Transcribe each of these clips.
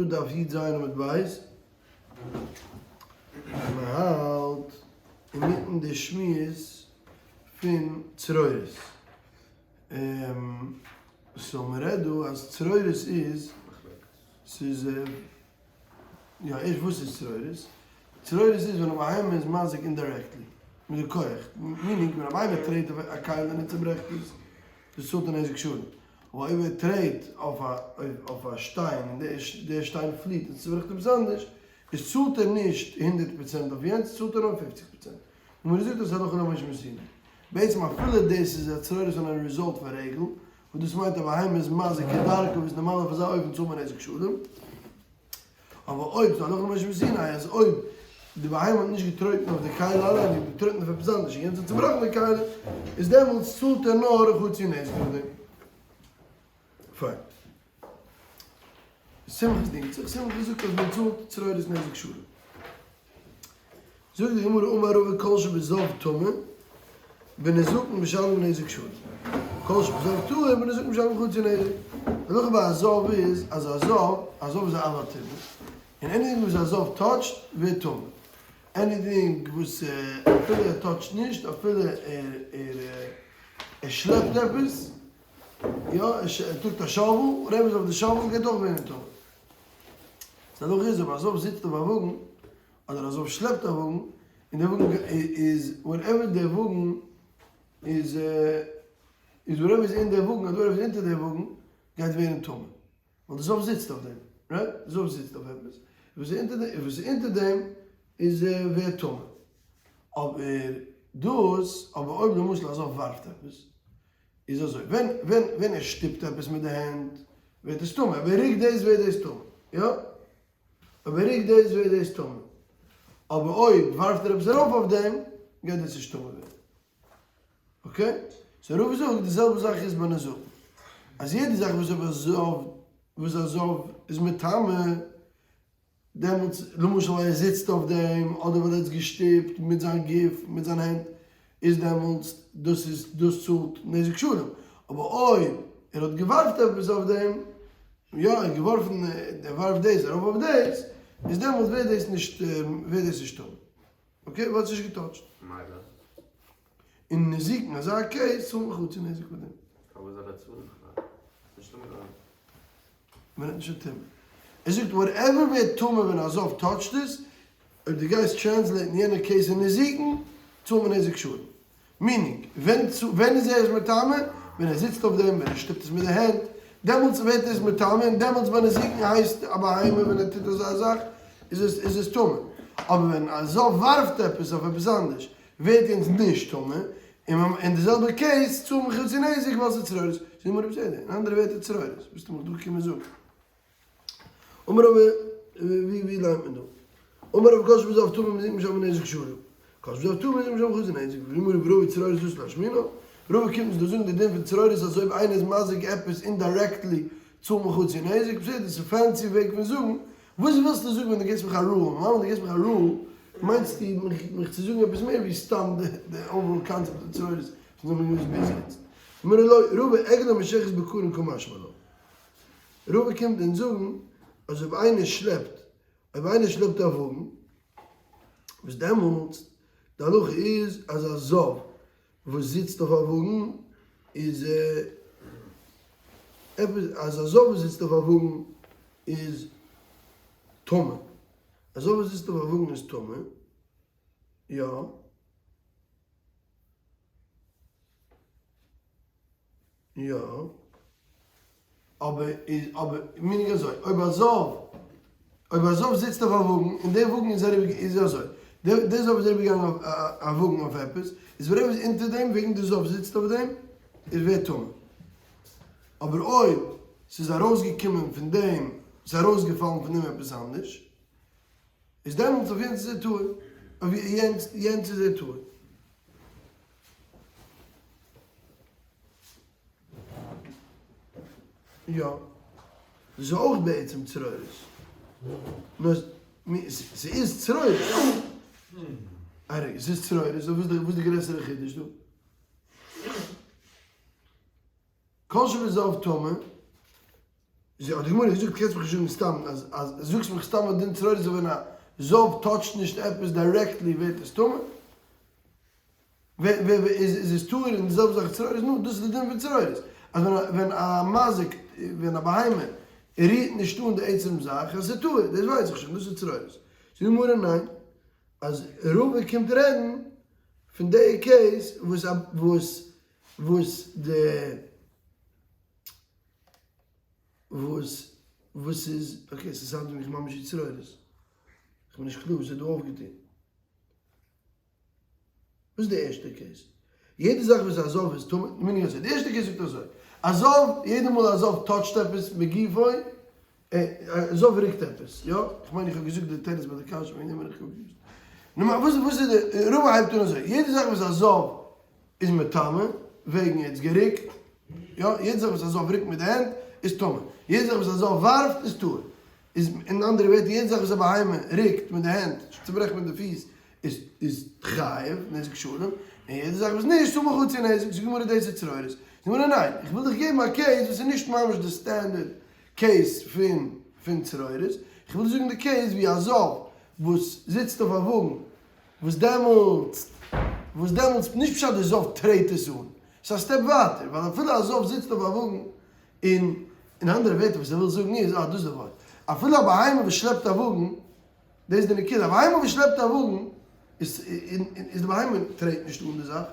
דף י"ז עמוד ב', און מען האלט אינמיטן די שמועס פון צרורות. So מען רעדט דא אז צרורות איז, ס'איז, יא ערשט וואס איז צרורות? צרורות איז ווען א בהמה איז מזיק indirectly, מיט די כח, meaning ווען א בהמה טרעט אויף א כלי און ער צוברעכט עס, דאס צאלט א נזק שלם. אבער אויב ער טרעט אויף א שטיין און דער שטיין פליט און צוברעכט עפעס אנדערש, איז צאלט ער נישט 100% אויף יענץ, צאלט ער נאר 50%. און מען זאגט אז הלכה למשה מסיני. בעצם אפילו דאס איז א צרורות און א result פון רגל, וואס דאס מיינט א בהמה איז מזיק כדרכו וואס נארמאל אויף אזא אופן צאלט מען נזק שלם. אבער אויב ס'איז הלכה למשה מסיני אז אויב די בהמה האט נישט געטרויטן אויף די כלי אליין, נאר געטרויטן אויף עפעס אנדערש און יענץ האט צובראכן די כלי, איז דעמאלטס צאלט ער נאר חצי נזק אויף דעם. פיין. סומכוס דינגט זיך, סומכוס זאגט אז מען צאלט צרורות נזק שלם. זאגט די גמרא אמר רבא כל שבזב טמא בנזקין משלם נזק שלם כל שבזב טהור בנזקין משלם חצי נזק. די הלכה ביי א זב איז אז א זב, א זב איז א אב הטומאה, און anything וואס א זב touch ט ווערט טמא, anything וואס אפילו ער touch ט נישט אפילו ער ער שלעפט עפעס, יא ער טראגט א shovel, רעבעס אויף די shovel גייט אויך ווערן טמא. די הלכה איז אויב א זב זיצט אויף א וואגן, אדער א זב שלעפט א וואגן, און דער וואגן איז whatever דער וואגן איז איז whatever איז אין דער וואגן אדער whatever איז אונטער דער וואגן גייט ווערן טמא, ווייל די זב זיצט אויף דעם, right? די זב זיצט אויף עפעס, וואס איז אונטער דעם, וואס איז אונטער דעם איז ווערט טמא. אבער דאס, אבער אויב למשל א זב ווארפט עפעס, איז אזוי, ווען ווען ווען ער שטופט עפעס מיט די הענט ווערט עס טמא, אויב ער רוקט דאס ווערט דאס טמא, יא? אויב ער רוקט דאס ווערט דאס טמא, אבער אויב ווארפט ער עפעס ארויף אויף דעם גייט דאס נישט טמא ווערן. Okay? So רבא זאגט די זעלבע זאך איז ביי נזקין, אז יעדע זאך וואס אויב א זב וואס א זב איז מטמא, דעמאלטס למשל ווייל ער זיצט אויף דעם אדער ווייל ער האט עס געשטופט מיט זיין גוף מיט זיין הענט איז דעמאלטס דאס איז דאס צאלט נזק שלם, אבער אויב ער האט געווארפט עפעס אויף דעם, יא ער האט געווארפן ער ווארפט דאס ארויף אויף דאס, איז דעמאלטס ווערט דאס נישט ווערט דאס נישט טמא, okay ווייל ער האט עס נישט גע touch ט. און נזיקין אזא case צאלט מען חצי נזק פאר דעם. פארוואס זאל ער צאלן בכלל? ס'איז נישט טמא געווארן. מען רעדט נישט פון טומאה. ער זאגט whatever ווערט טמא ווען א זב touch ט עס, אויב דו גייסט translate ן יענע case אין נזיקין, צאלט מען נזק שלם. meaning, ווען ווען איז ער עס מטמא? ווען ער זיצט אויף דעם, ווען ער שטופט עס מיט די הענט, דעמאלטס ווערט עס מטמא, און דעמאלטס ביי נזיקין הייסט א בהמה ווען ער טוט אזא זאך איז עס איז עס טמא. אבער ווען א זב ווארפט עפעס אויף עפעס אנדערש, ווערט יענץ נישט טמא, און אין די זעלבע case צאלט מען חצי נזק ווייל ס'איז צרורות. זאגט די גמרא בסדר, אין אנדערע ווערטער צרורות, ביסטו מיך דא געקומען זאגן. אמר רבא, ווי ווי ליינט מען דא? אמר רבא כל שבזב טמא בנזיקין משלם נזק שלם, כל שבזב טהור בנזיקין משלם חצי נזק, זאגט די גמרא ורבא צרורות אתא לאשמועינן, רבא קומט אונז דא זאגן די דין פון צרורות אז אויב איינער איז מזיק עפעס indirectly צאלט מען חצי נזק, בסדר ס'איז fancy וועג פון זאגן, וואס ווילסטו זאגן ווען דו געבסט מיך א rule? נארמאל ווען דו געבסט מיך א rule מיינסטו מיך צו זאגן עפעס מער ווי סתם די overall concept פון צרורות וואס אונז האבן געוואוסט ביז יעצט. אמר לו רבא עגלה מושכת בקרון קא משמע לן. רבא קומט אונז זאגן אז אויב איינער שלעפט אויב איינער שלעפט א וואגן וואס דעמאלטס די הלכה איז אז א זב וואס זיצט אויף א וואגן איז עפעס אז א זב וואס זיצט אויף א וואגן איז טמא, א זב וואס זיצט אויף א וואגן איז טמא, יא. יא. אבער איז אבער meaning אזוי, אויב א זב, אויב א זב זיצט אויף א וואגן און דער וואגן איז אריבער איז אזוי, דער דער זב איז אריבער געגאנגען אויף א וואגן אויף עפעס, איז whatever איז אונטער דעם וועגן דער זב זיצט אויף דעם, איז ווערט טמא. אבער אויב ס'איז ארויסגעקומען פון דעם, ס'איז ארויסגעפאלן פון דעם עפעס אנדערש, איז דעמאלטס אויף יענץ איז ער טהור, אויף יענץ יענץ איז ער טהור. יא. דאס איז אויך בעצם צרורות. נאר ס'איז צרורות. א רגע, ס'איז צרורות, so וואס איז די גרעסערע חידוש דא? כל שבזב טמא. האט די גמרא געזאגט קענסט מיך נישט זאגן סתם אז אז זאגסט מיך סתם א דין צרורות אז ווען א זב touch ט נישט עפעס directly ווערט עס טמא, איז עס טהור און די זעלבע זאך צרורות, נו דאס איז די דין פון צרורות אז ווען א מזיק ווען א בהמה רירט נישט אן די עצם זאך אז ס'איז טהור דאס ווייס איך שוין דאס איז צרורות. זאגט די גמרא ניין אז רבא קומט רעדן פון די case וואס וואס וואס די וואס וואס איז okay ס' sound מיך ממש ווי צרורות איך בין נישט קלאר וואס איז דא אויפגעטון. וואס איז די ערשטע case? יעדע זאך וואס א זב איז טמא, meaning אזוי, די ערשטע case זאגט אזוי, א זב, יעדע מאל א זב touch ט עפעס בגופו, א זב רוקט עפעס, יא? איך מיין איך האב געזאגט די תירוץ ביי די קשיא, וועגן דעם בין איך confused. נו וואס וואס איז די, רבא הייבט אן אזוי, יעדע זאך וואס א זב איז מטמא, וועגן ער האט עס גערוקט, יא? יעדע זאך וואס א זב רוקט מיט די הענט איז טמא, יעדע זאך וואס א זב ווארפט איז טהור. איז אין אנדערע ווערטער יעדע זאך וואס א בהמה רוקט מיט די הענט, צוברעכט מיט די פיס, איז איז חייב נזק שלם, און יעדע זאך וואס נישט צאלט מען חצי נזק, זאגט די גמרא דאס איז צרורות, זאגט די גמרא ניין, איך וויל דיך געבן א case וואס איז נישט ממש די standard case פון פון צרורות, איך וויל דיר זאגן די case ווי א זב וואס זיצט אויף א וואגן, וואס דעמאלטס וואס דעמאלטס נישט פשט די זב טרעט עס אן, ס'איז א step ווייטער, ווייל אפילו א זב זיצט אויף א וואגן און אין אנדערע ווערטער וואס ער וויל זאגן איז, אה דאס איז די ווארט, אפילו א בהמה וואס שלעפט א וואגן, דאס איז די נקודה, א בהמה וואס שלעפט א וואגן, איז איז די בהמה טרעט נישט אן די זאך.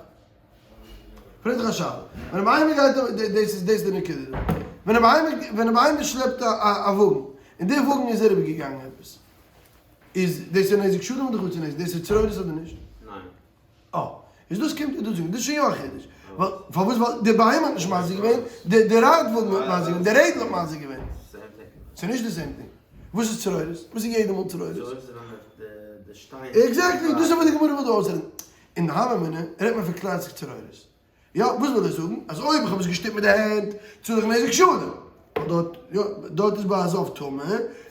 פרעג דיך א שאלה, ווען א בהמה גייט דאס איז דאס איז די נקודה דא, ווען א בהמה ווען א בהמה שלעפט א וואגן, און די וואגן איז אריבער געגאנגען עפעס, איז דאס א נזק שלם אדער חצי נזק, דאס איז צרורות אדער נישט? ניין. אה, איז דאס קומט ער דא זאגן, דאס איז שוין יא א חידוש. ווייל, פארוואס? ווייל די בהמה האט נישט מזיק געווען, די די רייטוואגן האט מזיק געווען, די רעדל האט מזיק געווען. ס'איז נישט די same thing. וואס איז צרורות? וואס איז יעדע מאל צרורות? צרורות איז ווען די די שטיין. Exactly, דאס איז וואס די גמרא וויל דא אויסרעדן. אין די הוה אמינא רעדט מען פון classic צרורות. יא, וואס וויל ער זאגן? אז אויב איך האב עס געשטופט מיט די הענט, צאל איך נזק שלם. ווייל דארט, יא, דארט איז ביי א זב טמא,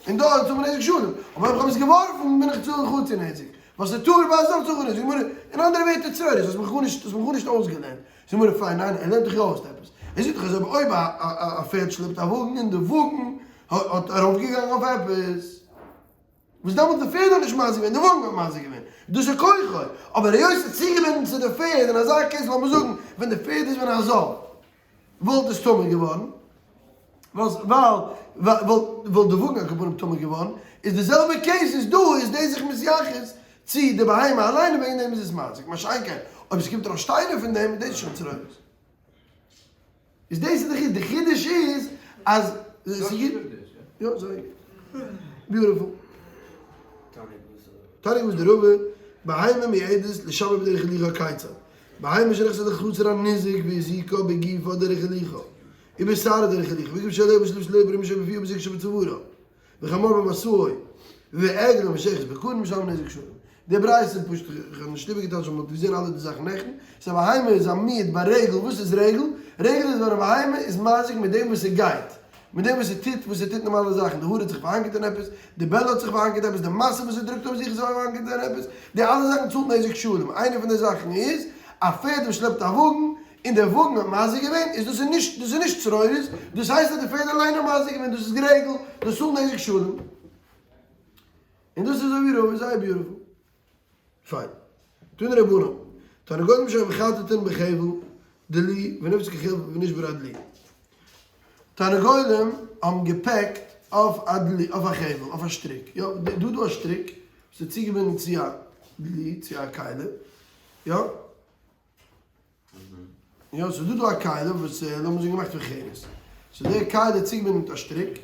און דארט צאלט מען נזק שלם. אבער אויב איך האב עס געווארפן, בין איך צאל חצי נזק. ווייל ס'איז טהור ביי א זב צאל חצי נזק. גמרא, אין אנדערע ווערטער צרורות, האסט מיך גארנישט, האסט מיך גארנישט אויסגעלערנט. זאגט גמרא, פיין, ניין, ער לערנט דיך יא אויס עפעס. ער זאגט דיך אזוי, אבער אויב א פערד שלעפט א וואגן און די וואגן האט ארויפגעגאנגען אויף עפעס, וואס דעמאלט די פערד האט נישט מזיק געווען, די וואגן האט מזיק געווען, דאס איז כוחו, אבער היות ס'איז צוגעבינדן צו די פערד, אין אזא case לאמיר זאגן ווען די פערד איז ווען א זב וואלט עס טמא געווארן, ווייל וואלט די וואגן על כל פנים טמא געווארן, איז די זעלבע case איז דא, איז דאס זיך מתייחס צו די בהמה אליין און וועגן דעם איז עס מזיק, מה שאין כן אויב עס קומט ארויס שטיינער פון דעם איז דאס שוין צרורות. איז דאס איז די חידוש, די חידוש איז אז יא זייער גוט, beautiful. תניא וואס די רבי, בהמה מועדת לשמר בדרך הליכה כיצד? בהמה שנכנסה לחצר הניזק והזיקה בגופה דרך הליכה, ובשערה דרך הליכה, ובגוף שעליה ובשלב שליה וברום שבפיה ובזיק שבצווארה. וחמור במשאוי, ועגלה נמשכת בקרן משלם נזק שלם. די ברייתא איז פשוט, איך האב נישט איבערגעטייטשט ווייל מ'האט געזען אלע די זאכן נעכטן, ס'איז א בהמה איז א מועד ביי רגל, וואס איז רגל? רגל איז ווען א בהמה איז מזיק מיט דעם וואס ער גייט, מיט דעם וואס ער טוט, וואס ער טוט נארמאלע זאכן, די האר האט זיך פארהאנקערט אין עפעס, די בעל האט זיך פארהאנקערט עפעס, די משא וואס ער טראגט אויף זיך איז פארהאנקערט אין עפעס, די אלע זאכן צאלט נזק שלם, איינע פון די זאכן איז, א פערד וואס שלעפט א וואגן, און דער וואגן האט מזיק געווען, איז דאס איז נישט, דאס איז נישט צרורות, דאס הייסט אז די פערד אליין האט מזיק געווען, דאס איז רגל, דאס צאלט נזק שלם. און דאס איז אזוי ווי רבא, זייער beautiful. פיין. תנו רבנן, תרנגולים שהיו מחטטין בחבל דלי ונפסק החבל ונשברה הדלי. תרנגולים האבן געפעקט אויף א דלי, אויף א חבל, אויף א שטריק. יא, דא איז דא א שטריק וואס איז צוגעבינדן צו א דלי, צו א כלי. יא. יא, ס'איז דא דא א כלי וואס לאמיר זאגן געמאכט פון חרס. סאו די כלי איז צוגעבינדן מיט א שטריק,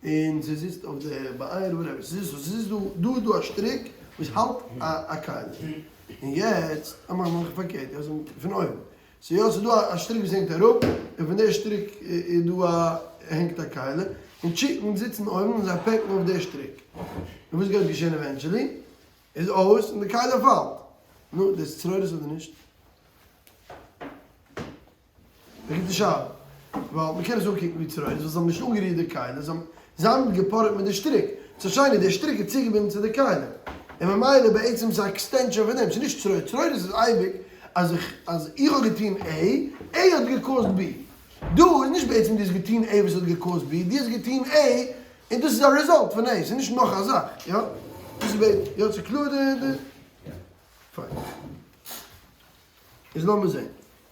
און ס'זיצט אויף די באר whatever. ס'זיצט, ס'זיצט דא, דא איז דא א שטריק וואס האלט א כלי. און יעצט, לאמיר מאכן פארקערט, יא, פון אויבן. סאו יא, ס'איז דא א שטריק וואס הענגט אראפ, און פון די שטריק איז דא א, הענגט א כלי, און chicken זיצן אויבן און זיי פעקן אויף די שטריק. און וואס גייט געשען eventually? איז אויס און די כלי פאלט. נו, דאס איז צרורות אדער נישט? א גוטע שאלה. ווייל מ'קען עס אנקוקן ווי צרורות, ווייל זיי האבן נישט אנגערירט די כלי, זיי האבן געפארעט מיט די שטריק. ס'איז שיין, די שטריק איז צוגעבינדן צו די כלי. און ממילא בעצם איז א extension פון דעם, ס'איז נישט צרורות. צרורות איז אייביג אז איך אז איך האב געטון A, A האט גע cause ט B. דא איז נישט בעצם דו האסט געטון A וואס האט גע cause ט B, דו האסט געטון A און דאס איז א result פון A, ס'איז נישט נאך א זאך, יא? דאס איז בעצם, יא? ס'איז קלאר די די? פיין. איז לאמיר זען.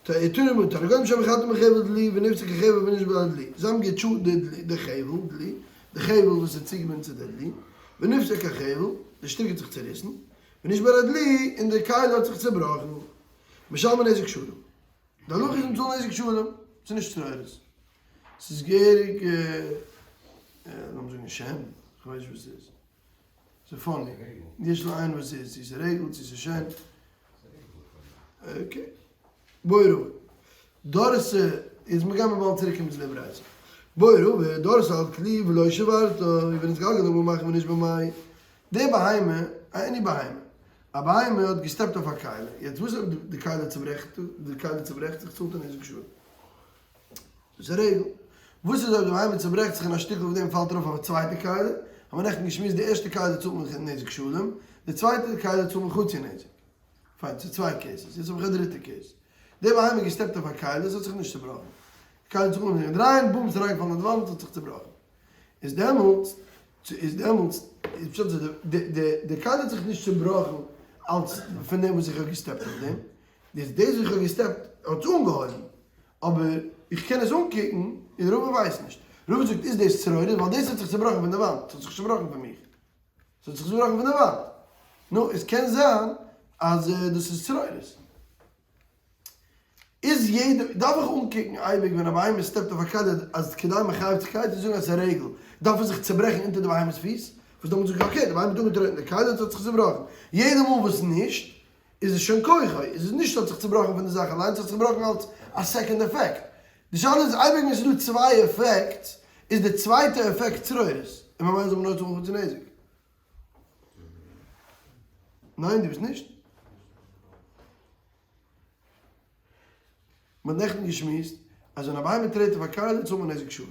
תנא תרנגולים שהיו מחטטין בחבל דלי ונפסק החבל ונשבר הדלי. זיי האבן געטשאט די דלי, די חבל דלי, די חבל וואס איז צוגעבינדן צו די דלי, ונפסק החבל, די שטריק האט זיך צוריסן, ונשבר הדלי, און די כלי האט זיך צובראכן. משלמין נזק שלם. די הלכה איז מ'צאלט נזק שלם, ס'איז נישט צרורות. ס'איז געהעריג, לאמיר זאגן שן, כ'ווייס נישט וואס ס'איז. ס'איז funny. יש לעיין וואס ס'איז, צו ס'איז רגל, צו ס'איז שן. okay. בעי רבא. דרסה, איז מיר גיימיר באלד צוריק קומען צו די ברייתא. בעי רבא, דרסה על כלי ולא שברתו, ונתגלגל למקום אחר ונשבר מאי. די בהמה, any בהמה, א בהמה האט געסטעפט אויף א כלי, יעצט וואס אויב די כלי צוברעכט, די כלי צוברעכט זיך צאלט ער נזק שלם. דאס איז א רעגל. וואס איז אויב די בהמה צוברעכט זיך און א שטיקל פון דעם פאלט ארויף אויף א צווייטע כלי, האבן מיר נעכטן געשמועסט די ערשטע כלי צאלט מען נזק שלם, די צווייטע כלי צאלט מען חצי נזק. פיין, ס'איז צוויי cases, יעצט האב איך א דריטע case. די בהמה האט געסטעפט אויף א כלי, עס האט זיך נישט צובראכן. די כלי האט זיך אנגעהויבן דרייען, בום, ס'איז אריינגעפאלן אין די וואנט, ס'האט זיך צובראכן. איז דעמאלטס, איז דעמאלטס, איז פשט אז די די די כלי האט זיך נישט צובראכן אלס פון דעם וואס איך האב געסטעפט אויף דעם, דאס דאס וואס איך האב געסטעפט האט עס אנגעהויבן, אבער איך קען עס אנקוקן, און רבא ווייסט נישט. רבא זאגט איז דאס צרורות ווייל דאס האט זיך צובראכן פון די וואנט, ס'האט זיך נישט צובראכן פון מיך. ס'האט זיך צובראכן פון די וואנט. נו, עס קען זיין אז דאס איז צרורות. איז יעדע, דארף איך אנקוקן אייביג ווען א בהמה סטעפט אויף א כלי אז כדי מחייב צו כדי צו זאגן אז ס'איז א רגל דארף עס זיך צוברעכן אונטער די בהמה'ס פיס, וואס דעמאלטס זאג איך okay די בהמה האט אנגעטרויטן די כלי און ס'האט זיך צובראכן, יעדע מאל וואס נישט איז עס שוין כוחו, איז עס נישט ס'האט זיך צובראכן פון די זאך אליינס, ס'האט זיך צובראכן אלס א second effect. די שאלה איז אייביג ווען ס'איז דא צוויי effects איז די צווייטע עפעקט צרורות און ממילא זאל מען נאר צאלן חצי נזק. ניין דו ביסט נישט? מ'האט נעכטן געשמועסט אז ווען א בהמה טרעט אויף א כלי צאלט מען נזק שלם.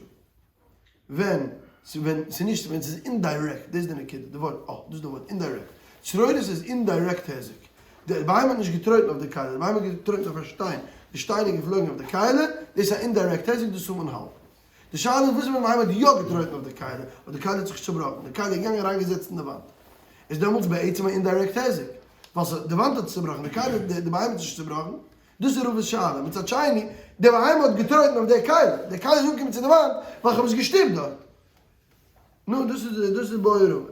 ווען ווען ס'איז נישט ווען ס'איז indirect, דאס איז די נקודה, די ווארט, אה, דאס איז די ווארט, indirect. צרורות איז indirect היזק. די בהמה האט נישט געטרויטן אויף די כלי, די בהמה האט געטרויטן אויף א שטיין, די שטיין איז געפלויגן אויף די כלי, דאס איז א indirect היזק, דאס צאלט מען האלב. די שאלה איז וואס איז ווען די בהמה האט יא געטרויטן אויף די כלי, אבער די כלי האט זיך נישט צובראכן, די כלי איז געגאנגען אריינגעזעצט אין די וואנט. איז דעמאלטס בעצם א indirect היזק, ווייל ס' די וואנט האט זיך צובראכן, די כלי, די בהמה האט זיך נישט צובראכן. דאס איז רבא'ס שאלה. מצד שני, די בהמה האט געטרויטן אויף די כלי, די כלי איז אנגעקומען צו די וואנט ווייל כ'האב עס געשטופט דארט. נו, דאס איז דאס איז בעי רבא.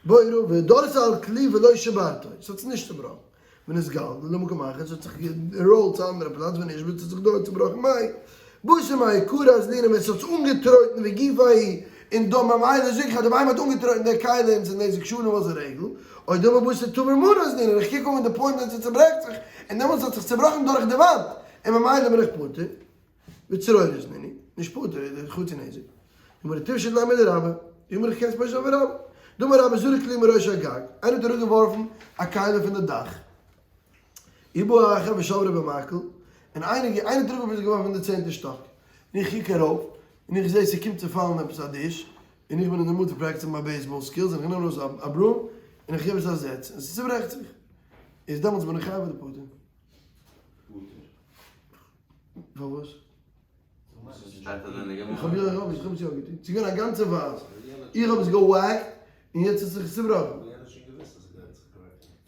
בעי רבא, דרס על כלי ולא שברתו, ס'האט זיך נישט צובראכן. ונתגלגל למקום אחר, ס'האט זיך געראולט צו א אנדערע פלאץ, ונשבר, ס'האט זיך דארט צובראכן, מאי בתר מעיקרא אזלינן, ווען ס'האט זיך אנגעטרויטן וגופיה און דא ממילא זאג איך אז די בהמה האט אנגעטרויטן די כלי און ס'איז נזק שלם ווייל ס'איז רגל, או דלמא בתר תבר מנא אזלינן, איך קוק אן אין די point ווען ס'צוברעכט זיך, און דעמאלטס האט זיך צובראכן דורך די וואנט, און ממילא בין איך פטור. וצרורות נינהו, נישט פטור, איז חצי נזק. גמרא תפשוט ליה מדרבה, די גמרא קענסט פשוט אויף רבה. דאמר רבה זרק כלי מראש הגג, איינער האט אראפגעווארפן א כלי פון די דאך. ובא אחר ושברו במקל, און איינער איינער האט אראפגעווארפן פון די צענטע שטאק. און איך קוק ארויף, און איך זע ס'קומט צו פאלן עפעס א dish, און איך בין אין די mood צו פרעקטיסן מיין baseball skills, און איך נעם ארויס א broom, און איך געב עס א זעץ, און ס'צוברעכט זיך. איז דעמאלטס בין איך חייב אדער פטור? פטור. פארוואס? איך האב יא, איך האב עס יא געטון. ס'איז געווען א גאנצע vase. איך האב עס געוואקט און יעצט האט זיך עס צובראכן.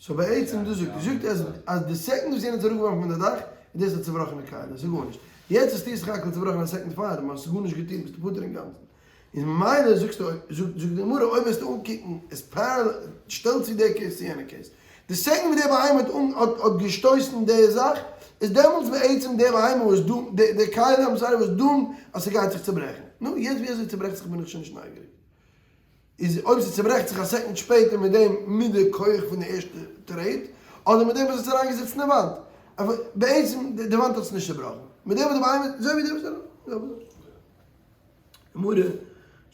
so בעצם דאס זאגט ער. זאגט אז אז די second וואס יענער האט עס אראפגעווארפן פון די דאך, איז דאס א צובראכענע כלי. ס'איז גארנישט. יעצט האסטו סך הכל צובראכן א second פאר דעם, האסט גארנישט געטון, ביסטו פטור אינגאנצן. איז ממילא זאגסטו, זאגט די גמרא, אויב וועסטו אנקוקן עס parallel, שטעל צו די case צו יענע case, די second ווי די בהמה האט האט האט געשטויסן די זאך, איז דעמאלטס בעצם די בהמה וואס דא, די די כלי I'm sorry וואס דא אז ס'גייט זיך צוברעכן. נו, יעצט ווי אזוי צוברעכט זיך בין איך שוין נישט נייגעריג. איז אויב ס'צוברעכט זיך א second שפעטער מיט דעם מיט די כח פון די ערשטע טרעט, אדער מיט דעם וואס האט עס אריינגעזעצט אין די וואנט. אבער בעצם די וואנט האט עס נישט צובראכן. מיט דעם וואס די בהמה, אזוי ווי די וואס גמרא,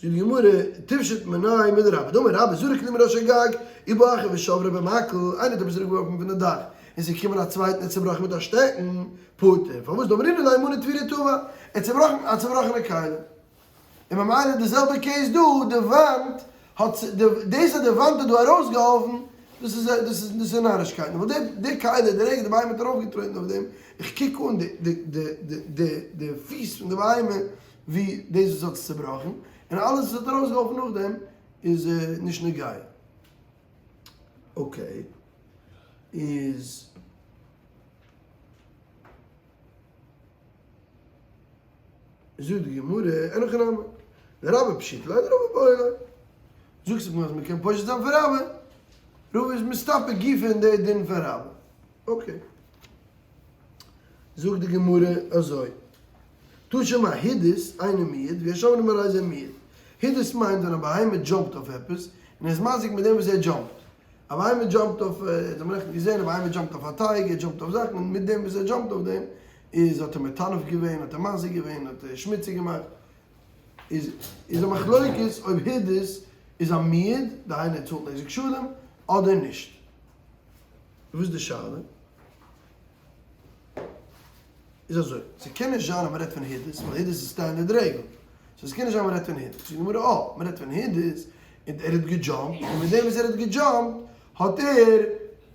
זאגט די גמרא, תפשוט מיניה מדרבה, דאמר רבה זרק כלי מראש הגג, ובא אחר ושברו במקל, איינער האט עפעס אראפגעווארפן פון די דאך, און ס'איז געקומען א צווייטן און צובראכן מיט א שטעקן, פטור, פארוואס דאמרינן ליה מנא תבירה תבע, ער האט צובראכן א צובראכענע כלי. און ממילא די זעלבע case דא, די וואנט האט, דאס אז די וואנט האט דא ארויסגעהאלפן, דאס איז דאס איז דאס איז נארישקייטן, ווייל די די כלי, די רגע די בהמה האט ארויפגעטרעטן אויף דעם, איך קוק אן די די די די די די פיס פון די בהמה ווי דאס וואס האט עס צובראכן, און אלעס וואס האט ארויסגעהאלפן נאכדעם איז נישט נוגע. okay, איז. זאגט די גמרא, אין הכי נמי, לרבה פשיטא ליה לרבה בעי ליה. זאגסט מיר אז מ'קען פושט זיין פון רבה, רבא איז מסתפק גופא אין די דין פון רבה. okay. זאגט די גמרא אזוי, תא שמע הידוס אינו מועד ויש אומרים הרי זה מועד. הידוס מיינט ווען א בהמה jump ט אויף עפעס, און ער איז מזיק מיט דעם וואס ער jump ט. א בהמה jump ט אויף, האט מען נעכטן געזען, א בהמה jump ט אויף א טייג, ער jump ט אויף זאכן, און מיט דעם וואס ער jump ט אויף דעם, איז האט ער מטנף געווען, האט ער מזיק געווען, האט ער שמוציג געמאכט. איז איז א מחלוקת אויב הידוס איז א מועד, דהיינו ער צאלט נזק שלם, אדער נישט. וואס איז די שאלה? איז אזוי, ס'קען נישט זיין אז מ'רעדט פון הידוס, ווייל הידוס איז standard רגל. so ס'קען נישט זיין מ'רעדט פון הידוס. זאגט די גמרא, אה, מ'רעדט פון הידוס, און ער האט גע jump ט, און מיט דעם וואס ער האט גע jump ט, האט ער,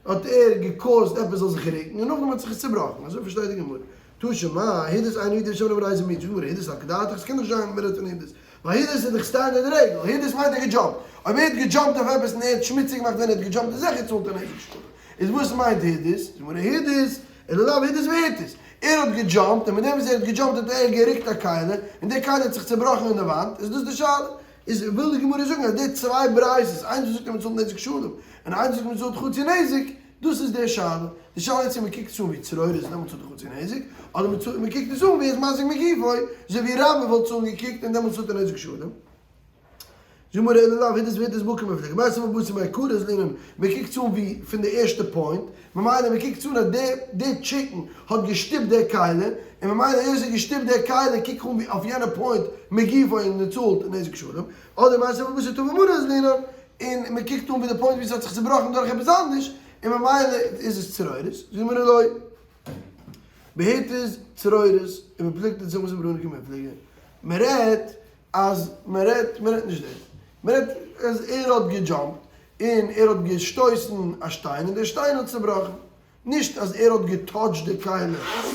האט ער גע cause ט עפעס זאל זיך רוקן, און נאכדעם האט זיך עס צובראכן. אזוי פארשטייט די גמרא. תא שמע, הידוס אינו מועד ויש אומרים הרי זה מועד. זאגט די גמרא, הידוס סלקא דעתך, ס'קען דאך נישט זיין מ'רעדט פון הידוס. ווייל הידוס איז דאך standard רגל, הידוס מיינט ער האט גע jump ט. אויב ער האט גע jump ט אויף עפעס און ער האט שמוציג געמאכט ווען ער האט גע jump ט איז זיכער צאלט ער נזק שלם. איז וואס מיינט הידוס? זאגט די גמרא, הידוס, אלא לאו הידוס והתיז. ער האט גע jump ט און מיט דעם וואס ער האט גע jump ט האט ער גערוקט א כלי און די כלי האט זיך צובראכן אין די וואנט, איז דאס די שאלה? איז וויל די גמרא זאגן אז די צוויי ברייתות, איינס וואס זאגט אז מען צאלט נזק שלם און איינס וואס זאגט מען צאלט חצי נזק, דאס איז די שאלה. די שאלה איז צו מען קוקט עס אן ווי צרורות און דעמאלטס צאלט ער חצי נזק, אדער מען קוקט עס אן ווי ער איז מזיק מגופו, אזוי ווי רבה וואלט עס אנגעקוקט און דעמאלטס צאלט ער נזק שלם. זאגט גמרא אלא לאו הידוס והתיז בהא קמיפלגי, בתר בתר מעיקרא אזלינן, מען קוקט עס אן ווי פון די ערשטע point, ממילא מען קוקט עס אן אז די די chicken האט געשטופט די כלי, און ממילא היות ער האט געשטופט די כלי קוק איך אן ווי אויף יענע point מגופו און מען צאלט נזק שלם, אדער בתר בתר תבר מנא אזלינן, און מען קוקט אן ווי די point ווי עס האט זיך צובראכן דורך עפעס אנדערש, און ממילא איז עס צרורות, זאגט גמרא לא. בהתיז צרורות ובפלוגתא דסומכוס ורבנן קמיפלגי, מען רעדט אז מען רעדט, מען רעדט נישט דאס, מען רעדט אז ער האט גע jump ט און ער האט געשטויסן א שטיין און דער שטיין האט צובראכן, נישט אז ער האט גע touch ט די כלי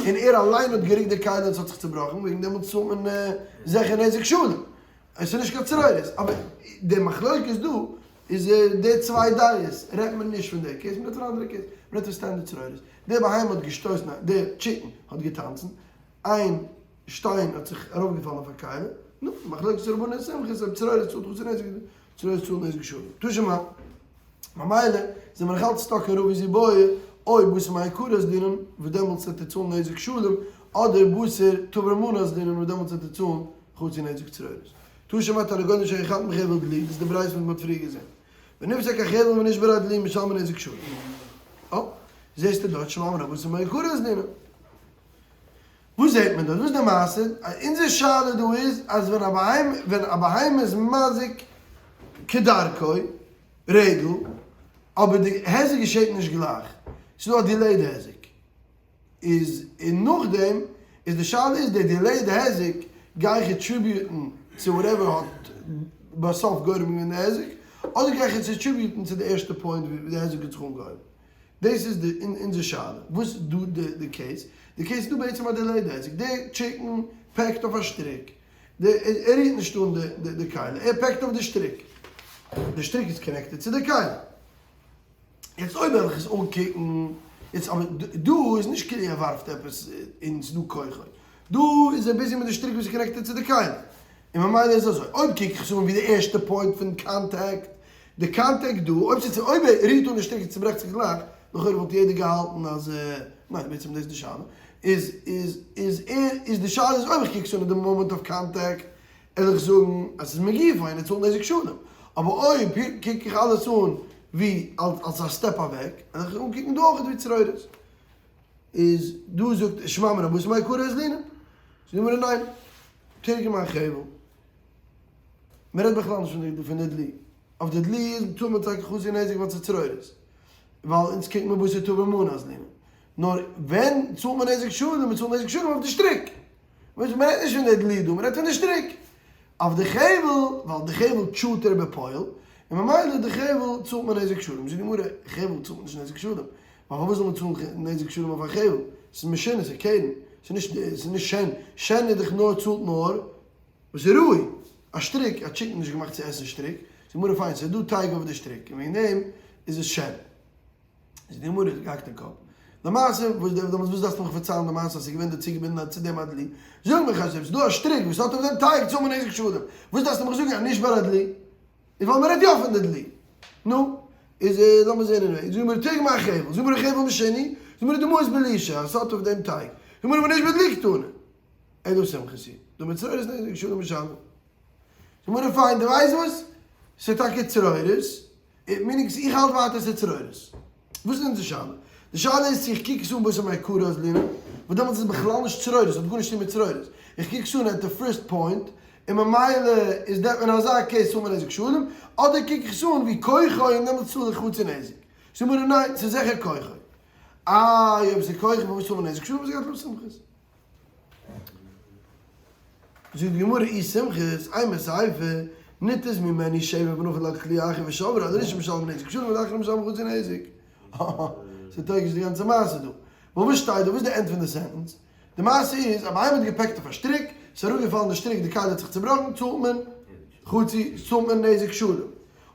און ער אליין האט גערוקט די כלי און עס האט זיך צובראכן, וועגן דעמאלטס צאלט מען זיכער נזק שלם, עס איז נישט קיין צרורות, אבער די מחלוקת דא איז די צוויי דעות רעדט מען נישט פון די case, מען רעדט פון א אנדערע case, מען רעדט פון standard צרורות, די בהמה האט געשטויסן, די chicken האט געטאנצן, איין שטיין האט זיך ארויפגעפאלן אויף א כלי, נו, מחלוקת רבנן און סומכוס אויב צרורות צאלט חצי נזק אדער צרורות צאלט נזק שלם. תא שמע, ממילא זענען מיר נאך אלץ stuck אין רבא איז איבעיא, אויב בתר מעיקרא אזלינן, וואס דעמאלטס וועט ער צאלן נזק שלם, אדער בתר תבר מנא אזלינן וואס דעמאלטס וועט ער צאלן חצי נזק צרורות. תא שמע תרנגולין שהיו חדתין בחבל דלי, דאס איז די ברייתא וואס מען האט פריער געזען. ונפסק החבל ונשברה הדלי משלמין נזק שלם. אה, זעסטו דארט שמע מינה בתר מעיקרא אזלינן. וואס זעט מען דארט? וואס איז די מעשה? אונזער שאלה דא איז אז ווען א בהמה ווען א בהמה איז מזיק כדרכו, רגל, אבער די היזק געשעט נישט גלייך, ס'איז דא א delayed היזק, איז און נאכדעם איז די שאלה איז די delayed היזק גיי איך attribute ן צו whatever האט בסוף גורם געווען די היזק, אדער גיי איך עס attribute ן צו די ערשטע point ווי די היזק האט זיך אנגעהויבן. דאס איז די אונזער שאלה. וואס איז דא די case? די case איז דא בעצם א delayed היזק. די chicken peck ט אויף א שטריק. די ער רירט נישט אן די די כלי. ער peck ט אויף די שטריק. די שטריק איז connected צו די כלי. יעצט אויב וועל איך עס אנקוקן, יעצט אבער דא איז נישט כאילו ער ווארפט עפעס און ס'איז דא כוחו. דא איז ער busy מיט די שטריק וואס איז connected צו די כלי. און ממילא איז אזוי, אויב קוק איך עס אן ווי די ערשטע point פון קאנטעקט, די קאנטעקט דא, אויב ס'איז אויב ער רירט אן די שטריק און צוברעכט זיך גלייך, לכאורה וואלט יעדער געהאלטן אז ניין בעצם דאס איז די שאלה, איז איז איז ער איז די שאלה איז אויב איך קוק עס אן אין די מאמענט אוו contact, על איך זאגן אז ס'איז מגופו און ער צאלט נזק שלם, אבער אויב קוק איך אלעס אן ווי אלס א step אוועק, על איך אנקוקן דא אויך ווי צרורות. איז דא זאגט שמע מינה בתר מעיקרא אזלינן, זאגט די גמרא ניין, תרגמה החבל. מען רעדט בכלל נישט פון די דלי. אויף די דלי איז טאר מען טאקע חצי נזק ווייל ס'איז צרורות. ווייל אונז קוקט מען בתר תבר מנא אזלינן. נאר ווען צאלט מען נזק שלם? מען צאלט נזק שלם אויף די שטריק. מען רעדט נישט פון די דלי דא, מען רעדט פון די שטריק. אויף די חבל, ווייל די חבל טשאט ער בפועל. און ממילא די חבל צאלט מען נזק שלם. זאגט די גמרא, חבל צאלט מען נישט נזק שלם, ווייל פארוואס זאל מען צאלן נזק שלם אויף א חבל? ס'איז משונה, ס'איז קרן, ס'איז נישט, ס'איז נישט שן, שן איז דאך נאר צאלט נאר וואס איז ראוי, א שטריק, א chicken איז נישט געמאכט צו עסן שטריק, זאגט די גמרא פיין, ס'איז דא טייג אויף די שטריק, און וועגן דעם איז עס שן. איז די גמרא געהאקט אין קאפ. למעשה, וואס דער דעמאלטס וואס דארפסטו מיך פארציילן די מעשה אז ס'איז געווען דא צוגעבינדן צו דעם א דלי? זאג מיך אז ס'איז דא א שטריק וואס האט אויף דעם טייג צאלט מען נזק שלם. וואס דארפסטו מיך זאגן אז נישט ביי א דלי? איז ווייל מ'רעדט יא פון די דלי. נו, איז לאמיר זען anyway. זאג מיר תרגמה א חבל, זאג מיר א חבל משני, זאג מיר דמעות בלישה אז ס'האט אויף דעם טייג. זאג מיר אבער נישט בדלי קטנה. אלא סומכוס היא. דאמר צרורות נזק שלם משלם. זאג מיר פיין, דו ווייסט וואס? ס'איז טאקע צרורות. meaning איך האלט ווייטער ס'איז צרורות. וואס איז אונזער שאלה? די שאלה איז צו איך קוק עס אן בתר מעיקרא אזלינן, וואס דעמאלטס איז בכלל נישט צרורות, האט גארנישט צו טון מיט צרורות. איך קוק עס אן at the first point, און ממילא איז דער אין אזא case צאלט מען נזק שלם, אדער קוק איך עס אן ווי כוחו און דעמאלטס צאל איך חצי נזק. זאג מיר ניין, ס'איז זיכער כוחו. איי אויב ס'איז כוחו פארוואס צאלט מען נזק שלם? ס'גייט לויט סומכוס. זאגט די גמרא אי סומכוס, אימא סיפא, ניתז ממנו שבר ונפל על כלי אחר ושברו, על הראשון משלם נזק שלם ועל האחרון משלם חצי נזק. ס'טויג נישט די גאנצע מעשה דא. ווייל וואס שטייט דא? וואס איז די end פון די sentence? די מעשה איז, א בהמה האט געפעקט אויף א שטריק, ס'איז אראפגעפאלן די שטריק, די כלי האט זיך צובראכן, צאלט מען חצי, צאלט מען נזק שלם.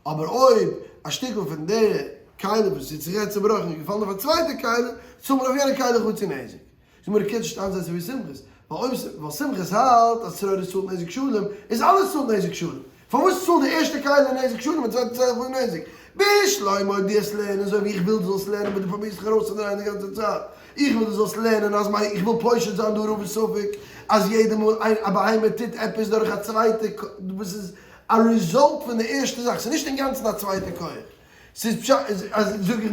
אבער אויב א שטיקל פון די כלי וואס איז זיך יעצט צובראכן איז געפאלן אויף א צווייטע כלי, צאלט מען אויף יענע כלי חצי נזק. זאג מיר קענסט נישט איינזעצן ווי סומכוס, ווייל אויב ווייל סומכוס האלט אז צרורות צאלט נזק שלם, איז אלעס צאלט נזק שלם, פארוואס צאלט די ערשטע כלי נזק שלם און צווייטע צאלט חצי נזק? בשלמא אויב דו וועסט לערנען אזוי ווי איך וויל דו זאלסט לערנען וואס דו פרובירסט זיך ארויסצודרייען די גאנצע צייט, איך וויל דו זאלסט לערנען אז מיין איך וויל פושט זיין דא רבא'ס ספק אז יעדע מאל איין א בהמה טוט עפעס דורך א צווייטע וואס איז א result פון די ערשטע זאך, ס'איז נישט אינגאנצן א צווייטע כח, ס'איז פשט אז זאג איך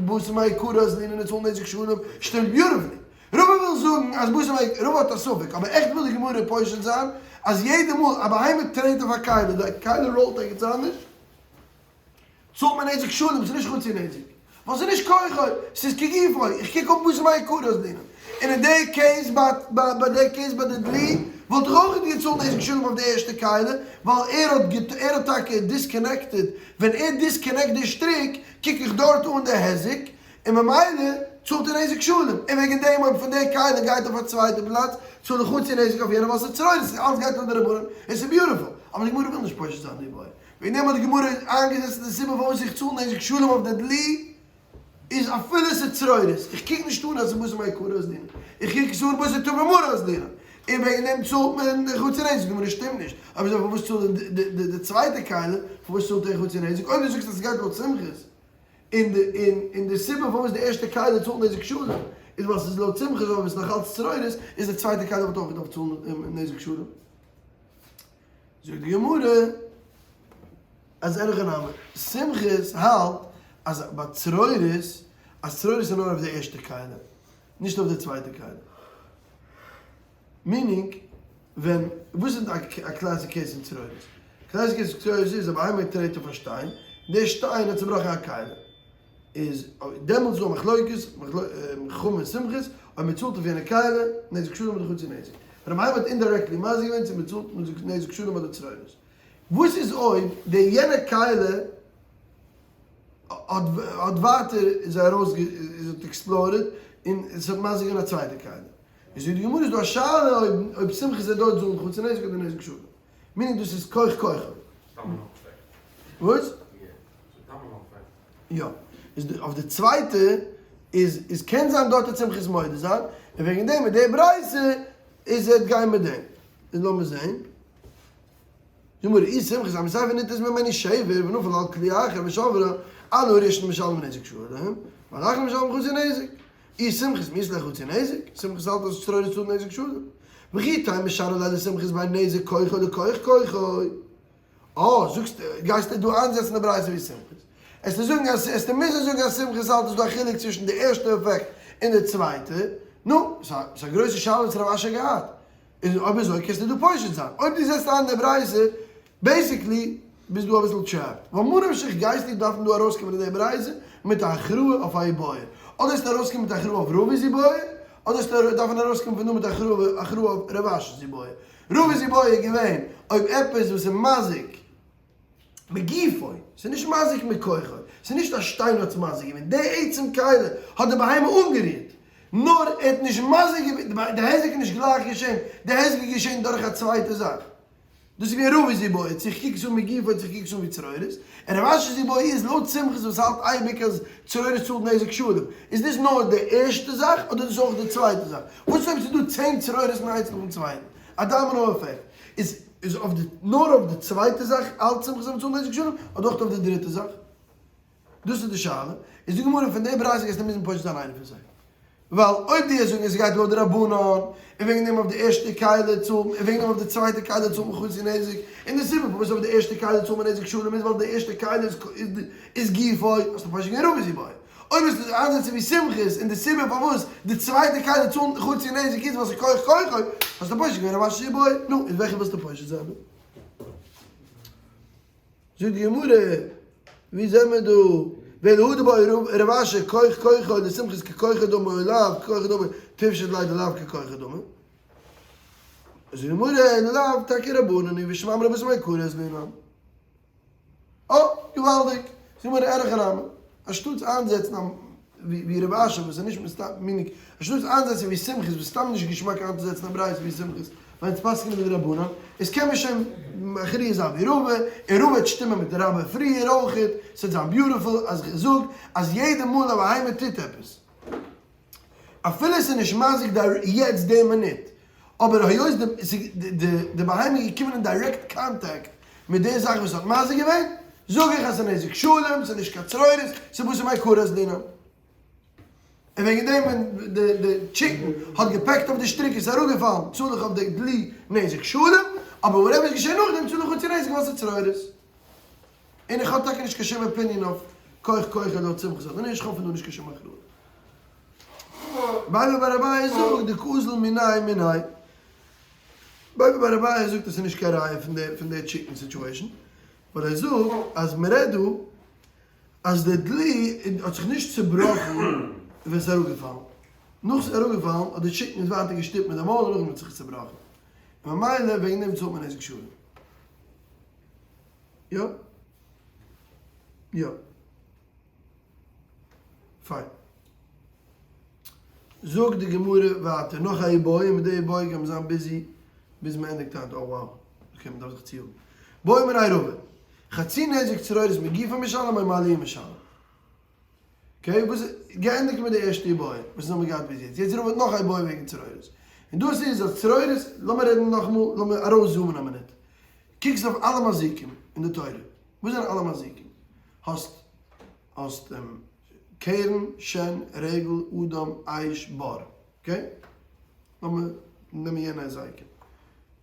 בתר מעיקרא אזלינן און צאלן נזק שלם שטימט beautifully. רבא וויל זאגן אז בתר מעיקרא, רבא האט א ספק, אבער עכט וויל די גמרא פושט זיין אז יעדע מאל א בהמה טרעט אויף א כלי, די כלי ראלט ערגעץ אנדערש, צאלט מען נזק שלם, ס'איז נישט חצי נזק. ווייל ס'איז נישט כוחו, ס'איז כגופו, איך קוק אויף בתר מעיקרא אזלינן. און אין די case ביי די case ביי די דלי וואלט איך אויך געצאלט נזק שלם אויף די ערשטע כלי, ווייל ער האט ער האט טאקע disconnected, ווען ער disconnect די שטריק קוק איך דארט אן די היזק, און ממילא צאלט ער נזק שלם, און וועגן דעם אויב פון די כלי גייט אויף א צווייטע פלאץ צאל איך חצי נזק אויף יענע ווייל ס'איז צרורות, אלעס גייט אן די רבנן, און ס'איז beautiful, אבער די גמרא וויל נישט פושט זיין די בעיא, וועגן דעם האט די גמרא איינגעזעצט די סיבה פארוואס איך צאל נזק שלם אויף די דלי, איז אפילו ס'איז צרורות, איך קוק נישט אן אז ס'איז בתר מעיקרא אזלינן, איך קוק עס אן בתר טבא מרא אזלינן, און וועגן דעם צאלט מען די חצי נזק, די גמרא שטימט נישט, אויב אזוי פארוואס צאלט די צווייטע כלי, פארוואס צאלט ער חצי נזק, אויב דו זאגסט אז ס'גייט לויט סומכוס, און די סיבה פארוואס די ערשטע כלי צאלט נזק שלם, איז ווייל ס'איז לויט סומכוס אבער ס'איז נאך אלץ צרורות, איז די צווייטע כלי וואלט אויך געדארפט צאלן נזק שלם. זאגט די גמרא אז אין הכי נמי, סומכוס האלט אז ביי צרורות, אז צרורות איז נאר אויף די ערשטע כלי, נישט אויף די צווייטע כלי. meaning, ווען, וואס איז א classic case אין צרורות? classic case אין צרורות איז אז א בהמה טרעט אויף א שטיין, די שטיין האט צובראכן א כלי. איז דעמאלטס דא א מחלוקת, חכמים און סומכוס, אויב מען צאלט אויף יענע כלי, נזק שלם אדער חצי נזק. ר' מאיר האט indirectly מזהיר געווען צו מען צאלט נזק שלם אדער צרורות. וואס איז אויב די יענע כלי האט ווייטער איז ארויס איז האט exploded און עס האט מזיק געווען א צווייטע כלי. איז זאגט די גמרא איז דא א שאלה אויב סומכוס וועט דארט זאגן חצי נזק אדער נזק שלם. meaning דאס איז כח כוחו. וואס? יא. איז די אויף די צווייטע איז איז קען זיין דארט וועט סומכוס מודה זיין, און וועגן דעם מיט די ברייתא איז ער גיין מיט דעם. איז לאמיר זעהן. זאג מיר אי סומכוס אימא סיפא ניתז ממנו שבר ונפל על כלי אחר ושברה על הראשון משלם נזק שלם ועל האחרון משלם חצי נזק. אי סומכוס מי אית ליה חצי נזק, סומכוס האלט אז צרורות צאלט נזק שלם. וכי תימא שרי ליה לסומכוס בין נזק כוחו לכח כוחו. אה, זאגסט, גייסטו דא איינזעצן די ברייתא ווי סומכוס. עסטו זאגן אז, עסטו מוזן זאגן אז סומכוס האלט איז דא א חילוק צווישן די ערשטע עפעקט און די צווייטע. נו, ס'איז א גרויסע שאלה וואס רב אשי האט געהאט. איז אויב אזוי קענסטו דא פושט זיין. אויב דו זעצט איין די ברייתא, basically ביסט דא אביסל trapped. ווייל ממה נפשך גייסטו דארפן דא ארויסקומען אין די ברייתא מיט א הכרעה אויף א איבעיא. אדער וועסטו ארויסקומען מיט א הכרעה אויף רבא'ס איבעיא, אדער וועסטו דארפן ארויסקומען פון דא מיט א הכרעה אויף רב אשי'ס איבעיא. רבא'ס איבעיא איז געווען אויב עפעס וואס איז מזיק. מגופו, ס'איז נישט מזיק מכוחו, ס'איז נישט א שטיין האט עס מזיק געווען, די עצם כלי האט די בהמה אנגערירט, נאר ער האט נישט מזיק געווען, די היזק איז נישט גלייך געשען, די היזק איז געשען דורך א צווייטע זאך. דאס איז ווי רבא'ס איבעיא, צו איך קוק עס אן מגופו צו איך קוק עס אן ווי צרורות, און רב אשי'ס איבעיא איז לויט סומכוס וואס האלט אייביג אז צרורות צאלט נזק שלם, איז דאס נאר די ערשטע זאך אדער דאס אויך די צווייטע זאך? וואס איז אויב ס'איז דא צען צרורות אין איינס נאכן צווייטן? א דאמינאו עפעקט. איז איז אויף די נאר אויף די צווייטע זאך האלט סומכוס אז מ'צאלט נזק שלם אדער אויך אויף די דריטע זאך? דאס איז די שאלה. איז די גמרא פון די ברייתא גייסטו מוזן פושט זיין איינע פון זיי. ווייל אויב דו וועסט זאגן עס גייט לויט די רבנן, און וועגן דעם אויף די ערשטע כלי צאלט און וועגן דעם אויף די צווייטע כלי צאלט מען חצי נזק, און די סיבה פארוואס אויף די ערשטע כלי צאלט מען נזק שלם איז ווייל די ערשטע כלי איז גופו, האסטו פושט געווען רבא'ס איבעיא. אויב וועסטו זיך איינזעצן ווי סומכוס און די סיבה פארוואס די צווייטע כלי צאלט חצי נזק איז ווייל ס'איז כח כוחו, האסטו פושט געווען רב אשי'ס איבעיא. נו, איז וועלכע ווילסטו פושט זיין דא? זאגט די גמרא, ווי זעען מיר דא, ואלא הא דבעי רב אשי כח כוחו לסומכוס ככוחו דמי או לאו ככוחו דמי תפשוט ליה דלאו ככוחו דמי. זאגט די גמרא, אלא לאו טאקע רבנן היא ושמע מינה בתר מעיקרא אזלינן. אה, געוואלדיג! זאגט די גמרא אין הכי נמי, אנשטאטס איינזעצן ווי רב אשי וואס איז נישט מסתם מיניג, אנשטאטס איינזעצן ווי סומכוס וואס איז סתם נישט געשמאק איינצוזעצן א ברייתא ווי סומכוס, ווייל אונז פסק'נען ווי די רבנן, איז קען מען שוין מכריע זיין ווי רבא, און רבא וועט שטימען מיט רבה פריער אויכעט, ס'וועט זיין beautiful אז איך זאג אז יעדע מאל א בהמה טוט עפעס, אפילו ס'איז נישט מזיק יעצט די מינוט, אבער היות די בהמה איז געקומען אין direct contact מיט די זאך וואס האט מזיק געווען, זאג איך אז ס'איז נזק שלם, ס'איז נישט קיין צרורות, ס'איז בתר מעיקרא אזלינן. און וועגן דעם ווען די chicken האט געפעקט אויף די שטריק איז עס אראפגעפאלן, צאל איך אויף די דלי נזק שלם, אבער whatever איז געשען נאכדעם צאל איך חצי נזק ווייל ס'איז צרורות. און איך האב טאקע נישט קיין שום opinion אויף כח כוחו לויט סומכוס אדער נישט, כ'האב פון דא נישט קיין שום הכרעה. ביבא בר אביי זאגט דקאזיל מיניה מיניה. ביבא בר אביי זאגט אז ס'איז נישט קיין ראיה פון די פון די chicken situation, ווייל ער זאגט אז מ'רעדט דא אז די דלי האט זיך נישט צובראכן ווען ס'איז אראפגעפאלן, נאך ס'איז אראפגעפאלן האט די chicken עס ווייטער געשטופט מיט די מויל און נאכדעם האט זיך עס צובראכן, ממילא וועגן דעם צאלט מען נזק שלם. יא? יא. פיין. זאגט די גמרא ווייטער נאך א איבעיא, און מיט די איבעיא גייט מען זיין busy ביז מען ענדיגט היינט, oh wow, okay מען דארף זיך צוהאלטן. בעא מיניה רבא, חצי נזק צרורות מגופו משלם או מעליה משלם. okay, וואס איז געענדיגט מיט די ערשטע איבעיא וואס אונז האבן געהאט ביז יעצט, יעצט רבא האט נאך א איבעיא וועגן צרורות, און דאס איז אז צרורות, לאמיר רעדן נאכאמאל, לאמיר ארויסזומען א מינוט, קוקסט אויף אלע מזיקים אין די תורה, וואס זענען אלע מזיקים? האסט האסט קרן, שן, רגל, אדם, אש, בור, okay? לאמיר נעמען יענע הזיקים,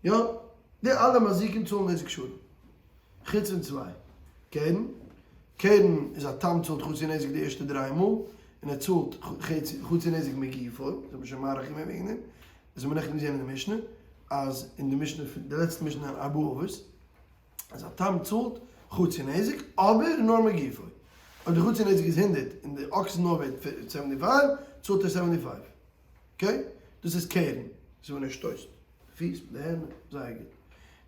יא? די אלע מזיקים צאלן נזק שלם, חוץ פון צוויי, קרן, קרן איז א תם צאלט חצי נזק די ערשטע דריי מאל, און ער צאלט חצי נזק מגופו, דאס האט מען שוין מאריך געווען וועגן דעם, דאס האט מען נעכטן געזען אין די משנה, אז אין די משנה פון די לעצטע משנה אין ארבעה אבות, אז א תם צאלט חצי נזק, אבער נאר מגופו. אויב די חצי נזק איז הונדערט און די אקס איז נאר ווערט seventy five, צאלט ער seventy five. Okay? דאס איז קרן. דאס איז ווען ער שטויסט די פיס מיט די הערנער. זייער גוט.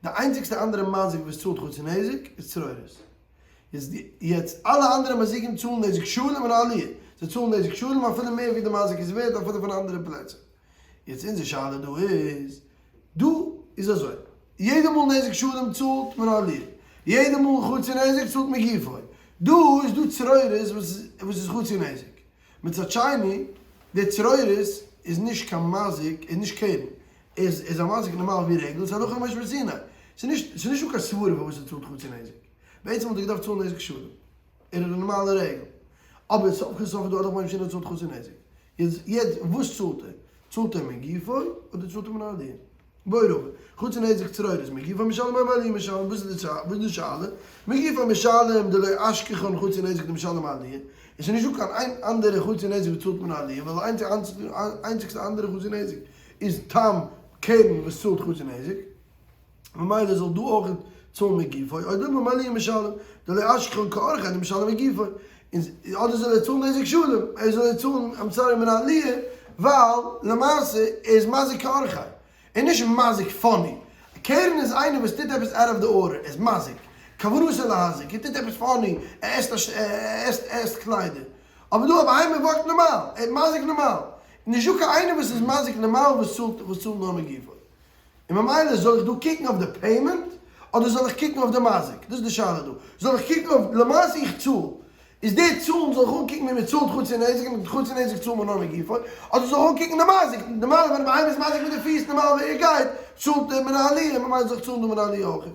די איינציגסטע אנדערע מזיק וואס צאלט חצי נזק איז צרורות. יעצט אלע אנדערע מזיקים צאלן נזק שלם און עליה. זיי צאלן נזק שלם אפילו מער ווי די מזיק איז ווערט אפילו פון אנדערע פלעצער. יעצט אונזער שאלה דא איז, דא איז אזוי, יעדע מאל נזק שלם צאלט מען עליה, יעדע מאל חצי נזק צאלט מען גופו, דא איז דא צרורות וואס איז חצי נזק, מצד שני די צרורות איז נישט קיין מזיק, איז נישט קרן, איז איז א מזיק נארמאל ווי רגל, ס'איז הלכה למשה מסיני, ס'איז נישט ס'איז נישט דא קיין סברה פארוואס ער צאלט חצי נזק, בעצם וואלט ער געדארפט צאלן נזק שלם, ער איז א נארמאלע רגל, אבער סוף כל סוף איז דא הלכה למשה מסיני צאלט חצי נזק. יעצט יעצט וואס צאלט ער? צאלט ער מגופו אדער צאלט ער מן העליה? בעי רבא, חצי נזק צרורות מגופו משלם או מעליה משלם, וואס איז די וואס איז די שאלה? מגופו משלם דלא אשכחן חצי נזק דמשלם עליה, עס איז נישט דא קיין איין אנדערע חצי נזק וואס צאלט מן העליה, ווייל די איינציגסטע אנדערע חצי נזק איז תם קרן וואס צאלט חצי נזק. ממילא זאל דא אויך צאלן מגופו, או דילמא מעליה משלם, דלא אשכחן כאורחיה דמשלם מגופו, און אדער זאל ער צאלן נזק שלם, ער זאל ער צאלן I'm sorry מן העליה, ווייל למעשה ער איז מזיק כאורחיה, און נישט מזיק funny, קרן איז איינער וואס טוט עפעס out of the order, ער איז מזיק. כוונתו להזיק, ער טוט עפעס funny, ער עסט א ער עסט ער עסט קליידער. אבער דא א בהמה וואקט נארמאל, ער איז מזיק נארמאל. נישט דא קיין איינער וואס איז מזיק נארמאל וואס צאלט וואס צאלט נאר מגופו. און ממילא זאל איך דא קוקן אויף די payment אדער זאל איך קוקן אויף די מזיק? דאס איז די שאלה דא. זאל איך קוקן אויף למעשה איך צאל, איז די צאלן זאל איך אנקוקן ווי מען צאלט חצי נזק און חצי נזק צאלט מען נאר מגופו, אדער זאל איך אנקוקן די מזיק, נארמאל ווען די בהמה איז מזיק מיט די פיס נארמאל ווי ער גייט צאלט ער מן העליה ממילא זאל איך צאלן דא מן העליה אויך.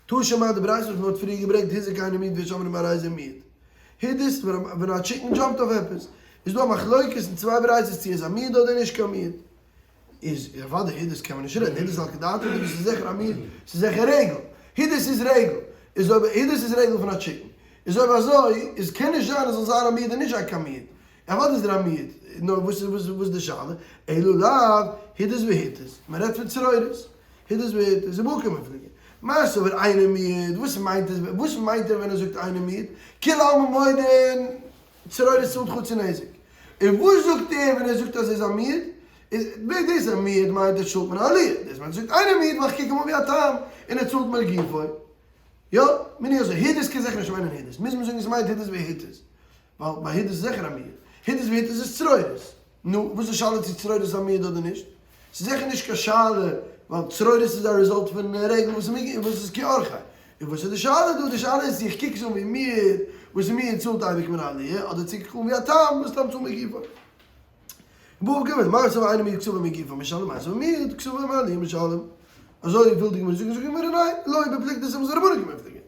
תא שמע די ברייתא וואס מען האט פריער געברענגט הזיק אינו מועד ויש אומרים הרי זה מועד. הידוס ווען א chicken jump ט אויף עפעס איז דא א מחלוקת אין צוויי ברייתות צו ער איז א מועד אדער נישט קיין מועד. איז אוודאי הידוס קען מען נישט רעדן, הידוס על כדעתו, הידוס איז זיכער א מועד, ס'איז זיכער רגל, הידוס איז רגל, איז אויב הידוס איז רגל פון א chicken, איז אויב אזוי איז קען נישט זיין עס זאל זיין א מועד און נישט זיין קיין מועד, אוודאי איז ער א מועד, נאר וואס איז וואס איז די שאלה, אלא לאו הידוס והתיז, מען רעדט פון צרורות, הידוס והתיז ובהא קמיפלגי, מר סבר אינו מועד, וואס מיינט עס, וואס מיינט ער ווען ער זאגט אינו מועד, כולי עלמא מודים צרורות צאלט חצי נזק. און וואס זאגט ער ווען ער זאגט אז ער איז א מועד? איז ווער דאס איז א מועד מיינט ער צאלט מן העליה, דאס מיינט ער זאגט אינו מועד ווייל איך קוק אים אן ווי א תם און ער צאלט מגופו. יא, מיר נישט אזוי, הידוס קען זיכער נישט מיינען הידוס, מוז מען זאגן עס מיינט הידוס והתיז, ווייל ביי הידוס איז זיכער א מועד, הידוס והתיז איז צרורות, נו, וואס איז די שאלה צו צרורות איז א מועד אדער נישט? ס'איז זיכער נישט קיין שאלה, ווייל צרורות איז א result פון רגל וואס איז כאורחיה. און וואס איז די שאלה דא? די שאלה איז צו איך קוק עס אן ווי מועד וואס איז מועד צאלט אייביג מן העליה, אדער צו איך קוק אן ווי א תם וואס תם צאלט מגופו. ובהא קמיפלגי, מר סבר אינו מועד כתבו מגופו משלם, מר סבר מועד כתבו מעליה משלם. אזוי וויל די גמרא זאגן, זאגט די גמרא ניין, לא בפלוגתא דסומכוס ורבנן קמיפלגי.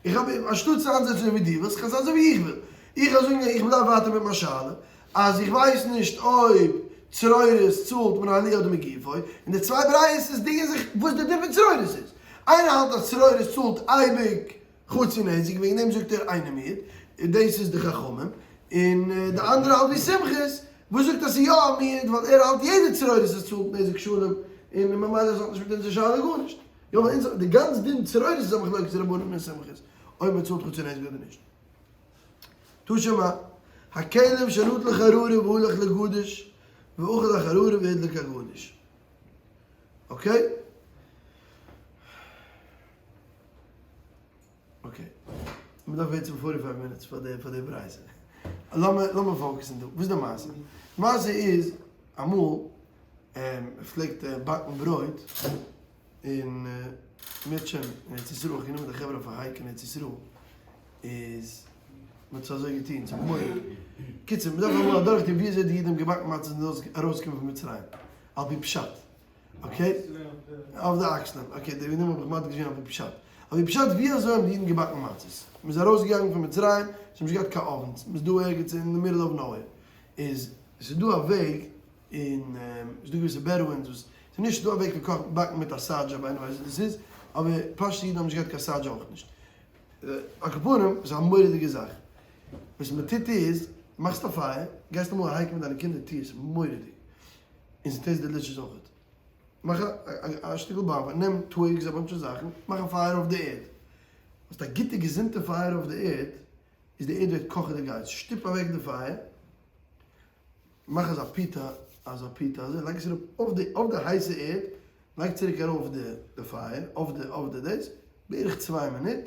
איך האב אנשטאט צו איינזעצן אזוי ווי דו ווילסט, כ'קען זיין אזוי ווי איך וויל. איך וועל זאגן איך בלייב ווייטער מיט מיין שאלה, אז איך ווייס נישט אויב צרורות צאלט מן העליה אדער מגופו, און די צוויי ברייתות דינגען זיך וואס די דין פון צרורות איז. איינער האלט אז צרורות צאלט אייביג חצי נזק, וועגן דעם זאגט ער אינו מועד, און דאס איז די חכמים, און די אנדערע האלט ווי סומכוס, וואס זאגט אז ס'איז יא א מועד, ווייל ער האלט יעדע צרורות איז צאלט נזק שלם, און ממילא עס האט נישט מיט אונזער שאלה גארנישט. יא ווייל אונז די גאנץ דין צרורות איז א מחלוקת רבנן און סומכוס אויב מען צאלט חצי נזק אדער נישט. תא שמע, הכלב שנטל חררה והלך לגדיש ואכל החררה והדליק הגדיש. Okay? Okay. מען דארף וועיטן forty five minutes פאר די פאר די ברייתא. לאמיר לאמיר focus ן דא. וואס איז די מעשה? די מעשה איז אמאל מ'פלעגט באקן ברויט אין מיטשען אין ארץ ישראל, איך גענומען די חברה אויף א hike אין ארץ ישראל, איז מ'האט עס אזוי געטון, ס'איז מורא'דיג. קיצור, מ'דארף אמאל אדורכטון ווי אזוי די אידן האבן געבאקן מצות און ארויסגעקומען פון מצרים, על פי פשט. Okay? אויף די אקסלען. Okay, די וועגן דעם האב איך מדגיש געווען על פי פשט. על פי פשט ווי אזוי האבן די אידן געבאקן מצות? מ'איז ארויסגעגאנגען פון מצרים, זיי האבן נישט געהאט קיין ovens, מ'איז דא ערגעץ אין די middle of nowhere. איז ס'איז דא א וועג און ס'איז דא געוויסע Bedouins וואס ס'איז נישט דא א וועג פון קאכן באקן מיט א סאדזש אויב איינער ווייסט וואס דאס איז, אבער פשוט'ע אידן האבן נישט געהאט קיין סאדזש אויך נישט. על כל פנים, ס'איז א מורא'דיגע זאך. וואס מ'טוט איז, מאכסט א פייער, גייסט אמאל א hike מיט דיינע קינדער טו עס, מורא'דיג. און ס' taste delicious אויכעט. מאך א שטיקל bonfire, נעם twigs א bunch זאכן, מאך א פייער אויף די ערד. האסט א גוטע געזונטע פייער אויף די ערד, איז די ערד ווערט קאכעדיג הייס, שטופ אוועק די פייער, מאך אזא פיתה, אזא פיתה אזוי, לייג עס אראפ אויף די אויף די הייסע ערד, לייג צוריק ארויף די די פייער אויף די אויף די דאס, בערך צוויי מינוט,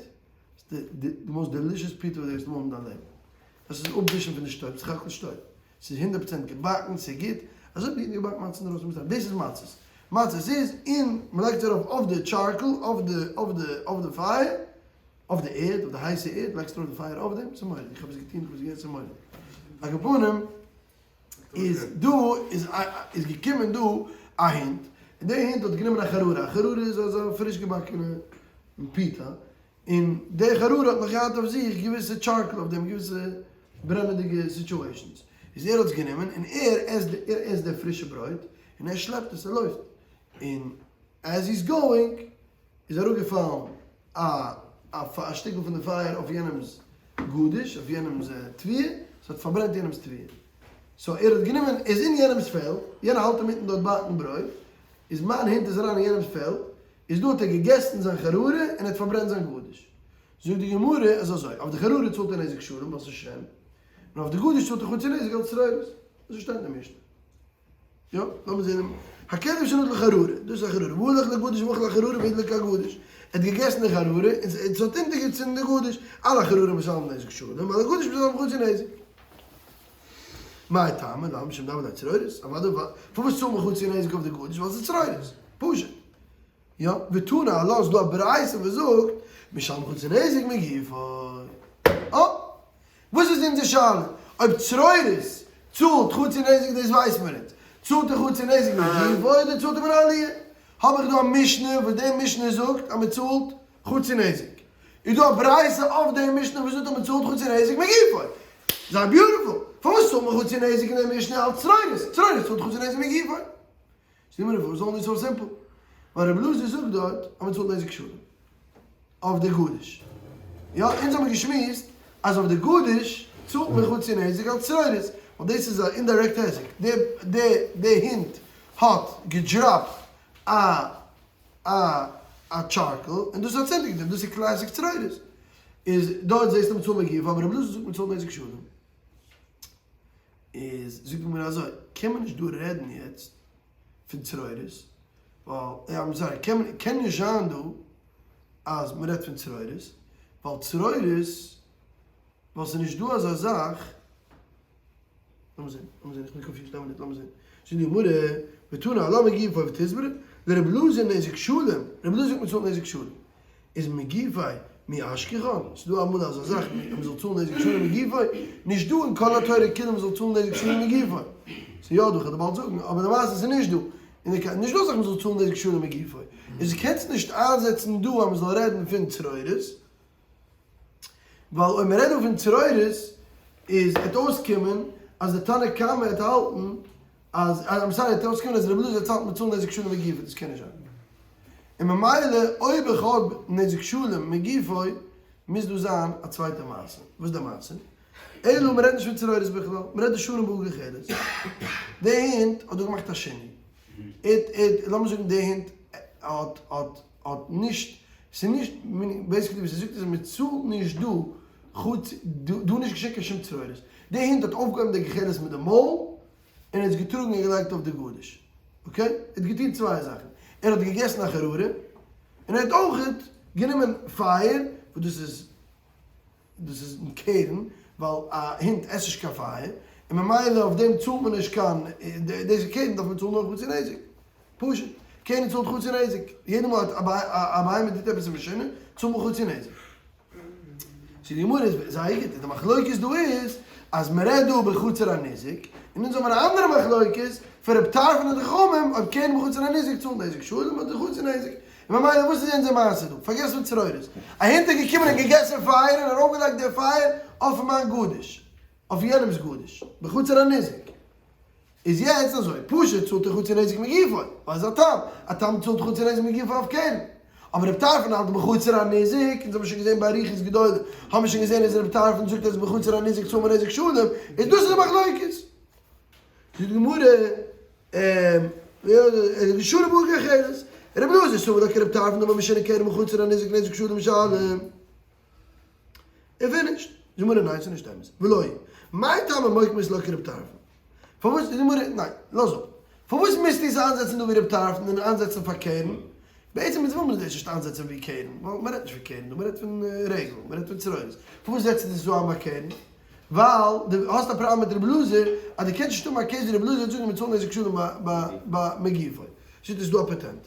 ס'איז די די most delicious פיתה וואס דו גייסט אמאל האבן אין דיין לעבן. דאס איז אפווישן פון די שטויב, ס'איז האקל שטויב, ס'איז 100% געבאקן, ס'איז גוט, אזוי האט מען געבאקן מצות אינדרויסן מצרים, דאס איז מצות, מצות איז און מ'לייגט עס ארויף אויף די charcoal, אויף די אויף די אויף די פייער, אויף די ערד, אויף די הייסע ערד, לייגסט ארויף די פייער אויף דעם, ס'איז מורא'דיג, איך האב עס געטון, איך האב עס געגעסן, ס'איז מורא'דיג. על כל פנים, איז דא, איז איז געקומען דא א הונט, און דער הונט האט גענומען א חררה, א חררה איז אזא פריש געבאקענע פיתה, און דער חררה האט נאך געהאט אויף זיך געוויסע charcoal אויף דעם, געוויסע ברענעדיגע situations, איז ער האט עס גענומען און ער עסט, ער עסט די פרישע ברויט, און ער שלעפט עס, ער לויפט, און as he's going, איז אראפגעפאלן א א שטיקל פון די פייער אויף יענעמס גדיש, אויף יענעמס תבואה, ס'האט פארברענט יענעמס תבואה. So ער האט גענומען, ער איז אין יענעמס פעלד, יענער האלט אינמיטן דארט באקן ברויט, איז מיין הונט איז אריין אין יענעמס פעלד, איז דא האט ער געגעסן זיין חררה און ער האט פארברענט זיין גדיש. זאגט די גמרא אז אזוי, אויף די חררה צאלט ער נזק שלם ווייל ס'איז שן, און אויף די גדיש צאלט ער חצי נזק אלס צרורות. אזוי שטייט אין די משנה. יא, לאמיר זעהן דעם הכלב שנטל חררה, דאס איז א חררה, והלך לגדיש ואכל החררה והדליק הגדיש. ער האט געגעסן די חררה און עס האט אונטערגעצינדן די גדיש, על החררה משלם נזק שלם, על הגדיש משלם חצי נזק. מאי טעמא למה משום דהוה ליה צרורות, אוודאי פארוואס צאלט מען חצי נזק אויף די גדיש ווייל עס איז צרורות, פשוט. יא, ותנא עלה ס'דא א ברייתא וואס זאגט משלם חצי נזק מגופו. אה! וואס איז אונזער שאלה? אויב צרורות צאלט חצי נזק דאס ווייסט מען ניט. צאלט ער חצי נזק מגופו אדער צאלט ער מן העליה? האב איך דא א משנה וואס די משנה זאגט אז מען צאלט חצי נזק. איז דא א ברייתא אויף די משנה וואס זאגט אז מען צאלט חצי נזק מגופו. זייער beautiful. פארוואס צאלט מען חצי נזק אין די משנה אלץ צרורות? צרורות צאלט חצי נזק מגופו. זאג מיר פארוואס only so simple? ווייל רבי אלעזר זאגט דארט אז מען צאלט נזק שלם אויף די גדיש. יא, אונז האבן געשמועסט אז אויף די גדיש צאלט מען חצי נזק אלס צרורות, ווייל דאס איז א indirect היזק. די די די הונט האט געדראפט א א א charcoal און דאס האט צונטערגעטון, דאס איז classic צרורות. איז דארט זעסטו מען צאלט מגופו, אבער רבי אלעזר זאגט מען צאלט נזק שלם. איז זאגט די גמרא אזוי, קען מען נישט דא רעדן יעצט פון צרורות, ווייל I'm sorry, קען מען, קען נישט זיין דא אז מען רעדט פון צרורות, ווייל צרורות, ווייל ס'איז נישט דא אזא זאך, לאמיר זען, לאמיר זען, איך בין confused, איין מינוט, לאמיר זען, זאגט די גמרא, ותנא עלה מגופו ותסברא, לרבי אלעזר נזק שלם, רבי אלעזר זאגט מען צאלט נזק שלם. איז מגופו מי אשכחן? ס'איז דא אמאל אזא זאך אז מ'זאל צאלן נזק שלם מגופו? נישט דא אין כל התורה כולה מ'זאל צאלן נזק שלם מגופו. ס'איז יא דא, כ'וועל דיר באלד זאגן, אבער למעשה איז נישט דא. און די נישט דא אזא זאך מ'זאל צאלן נזק שלם מגופו. איז קענסט נישט איינזעצן דא אז מ'זאל רעדן פון צרורות, ווייל אויב מ'רעדט דא פון צרורות איז עט אויסקומען אז די תנא קמא עט האלטן אז I'm sorry עט אויסקומען אז רבי אלעזר עט האלטן מ'צאלן נזק שלם מגופו, דאס קען נישט זיין. און ממילא אויב איך האב נזק שלם מגופו מוז דא זיין א צווייטע מעשה. וואס איז די מעשה? אלא מ'רעדט נישט פון צרורות בכלל, מ'רעדט דא שנים בהא גחלת. די הונט האט דא געמאכט א שינוי. ער האט, לאמיר זאגן די הונט האט האט האט נישט, ס'איז נישט, basically וואס ער זאגט איז מ'צאלט נישט דא חוץ, דא נישט געשען קיין שום צרורות. די הונט האט אויפגעהויבן די גחלת מיט די מויל, און ער האט עס געטראגן און געלייגט אויף די גדיש. Okay? ער האט געטון צוויי זאכן. ער האט געגעסן א חררה, און ער האט אויכעט גענומען פייער, וואס דאס איז דאס איז אין קרן, ווייל א הונט עסט נישט קיין פייער, און ממילא אויף דעם צאלט מען נישט קיין, דאס איז קרן דארף מען צאלן נאר חצי נזק. פשוט. קרן צאלט חצי נזק. יעדע מאל א בהמה טוט עפעס משונה, צאלט מען חצי נזק. סאו די גמרא איז זייער גוט, די מחלוקת דא איז אז מען רעדט דא בחצר הניזק, און אונז האבן א אנדערע מחלוקת פון רב טרפון און די חכמים אויב קרן בחצר הניזק צאלט נזק שלם אדער חצי נזק, און ממילא וואס איז אונזער מעשה דא? פארגעס פון צרורות, א הונט איז געקומען און געגעסן פייער און ארויפגעלייגט די פייער אויף מיין גדיש, אויף יענעמס גדיש, בחצר הניזק. איז יעצט אזוי, פשוט צאלט ער חצי נזק מגופו, ווייל ס'איז א תם, א תם צאלט חצי נזק מגופו אויף קרן. אבער רב טרפון האלט בחצר הניזק, אונז האבן שוין געזען באריכות גדולה, האבן מיר שוין געזען אז רב טרפון זאגט אז בחצר הניזק צאלט מען נזק שלם, איז דאס איז די מחלוקת. זאגט די גמרא, שנים בהא גחלת, רבי אלעזר סבר לה כרב טרפון דאמר משנה קרן בחצר הניזק נזק שלם משלם. און finished. זאגט די גמרא ניין ס'איז נישט אמת. ולא היא. מאי טעמא מוקמת לה כרב טרפון? פארוואס זאגט די גמרא ניין לאז אפ. פארוואס מוזטו עס איינזעצן דא ווי רב טרפון און איינזעצן פאר קרן? בעצם אונז וויל מען דאס נישט איינזעצן ווי קרן, ווייל מ'רעדט נישט פון קרן דא, מ'רעדט פון רגל, מ'רעדט פון צרורות. פארוואס זעצטו דאס דא איין ביי קרן? ווייל דו האסט א פראבלעם מיט רב אלעזר אז דו קענסט נישט האבן א case ווי רב אלעזר וועט זאגן מ'צאלט נזק שלם ביי מגופו. זאגט עס דא א פאטענט.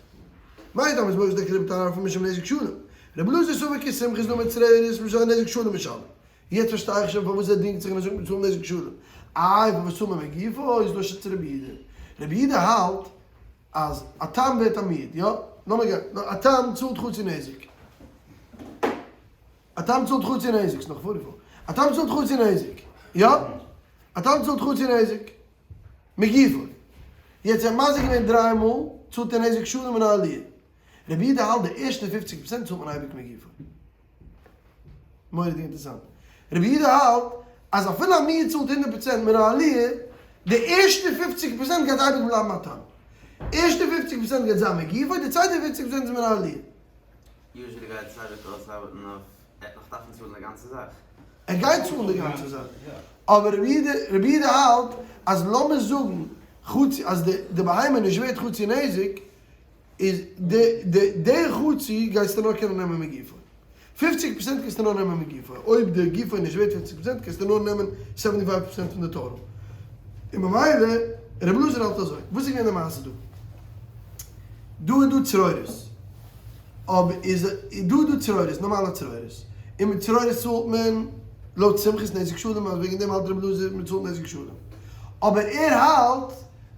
מאי טעמא איז מויש דקרב טרפון משום נזק שלם. רבי אלעזר סבר כסומכוס דאמר צרורות משום נזק שלם משלם. יעצט פארשטיי איך שוין פארוואס ער דינגט זיך און ער זאגט מ'צאלט נזק שלם. איי פארוואס צאלט מען מגופו איז דא שיטת רבי יהודה. רבי יהודה האלט אז א תם ווערט א מועד, יא? לאמיר גיין. א תם צאלט חצי נזק. א תם צאלט חצי נזק, ס'נאך פאריפאר. א תם צאלט חצי נזק. יא? א תם צאלט חצי נזק. מגופו. יעצט ער האט מזיק געווען דריי מאל, צאלט ער נזק שלם און א עליה. רבי יהודה האלט די ערשטע פופציג פראצענט צאלט מען אייביג מגופו. מורא'דיג אינטערעסאנט. רבי יהודה האלט אז אפילו א מועד צאלט הונדערט פראצענט מיט א עליה, די ערשטע פופציג פראצענט גייט אייביג בלייבן א תם. ערשטע פופציג פראצענט גייט זיין מגופו, די צווייטע פופציג פראצענט איז מיט א עליה. Usually גייט עס אייביג אויסארבעטן אויף ער וועט נאך דארפן צאלן די גאנצע זאך. ער גייט צאלן די גאנצע זאך, אבער רבי יהודה האלט אז לאמיר זאגן חצי אז די בהמה איז נישט ווערט חצי נזק. איז די די די חצי גייסטו נאר קענען נעמען מגופו. פופציג פראצענט קענסטו נאר נעמען מגופו. אויב די גופו איז נישט ווערט פופציג פראצענט קענסטו נאר נעמען seventy five פראצענט פון די total. און ממילא רבי אלעזר האלט אזוי. וואס איז געווען די מעשה דא? דא איז דא צרורות. אויב איז דא דא צרורות, נארמאלע צרורות. און מיט צרורות צאלט מען לויט סומכוס נזק שלם, אז וועגן דעם האלט רבי אלעזר מען צאלט נזק שלם. אבער ער האלט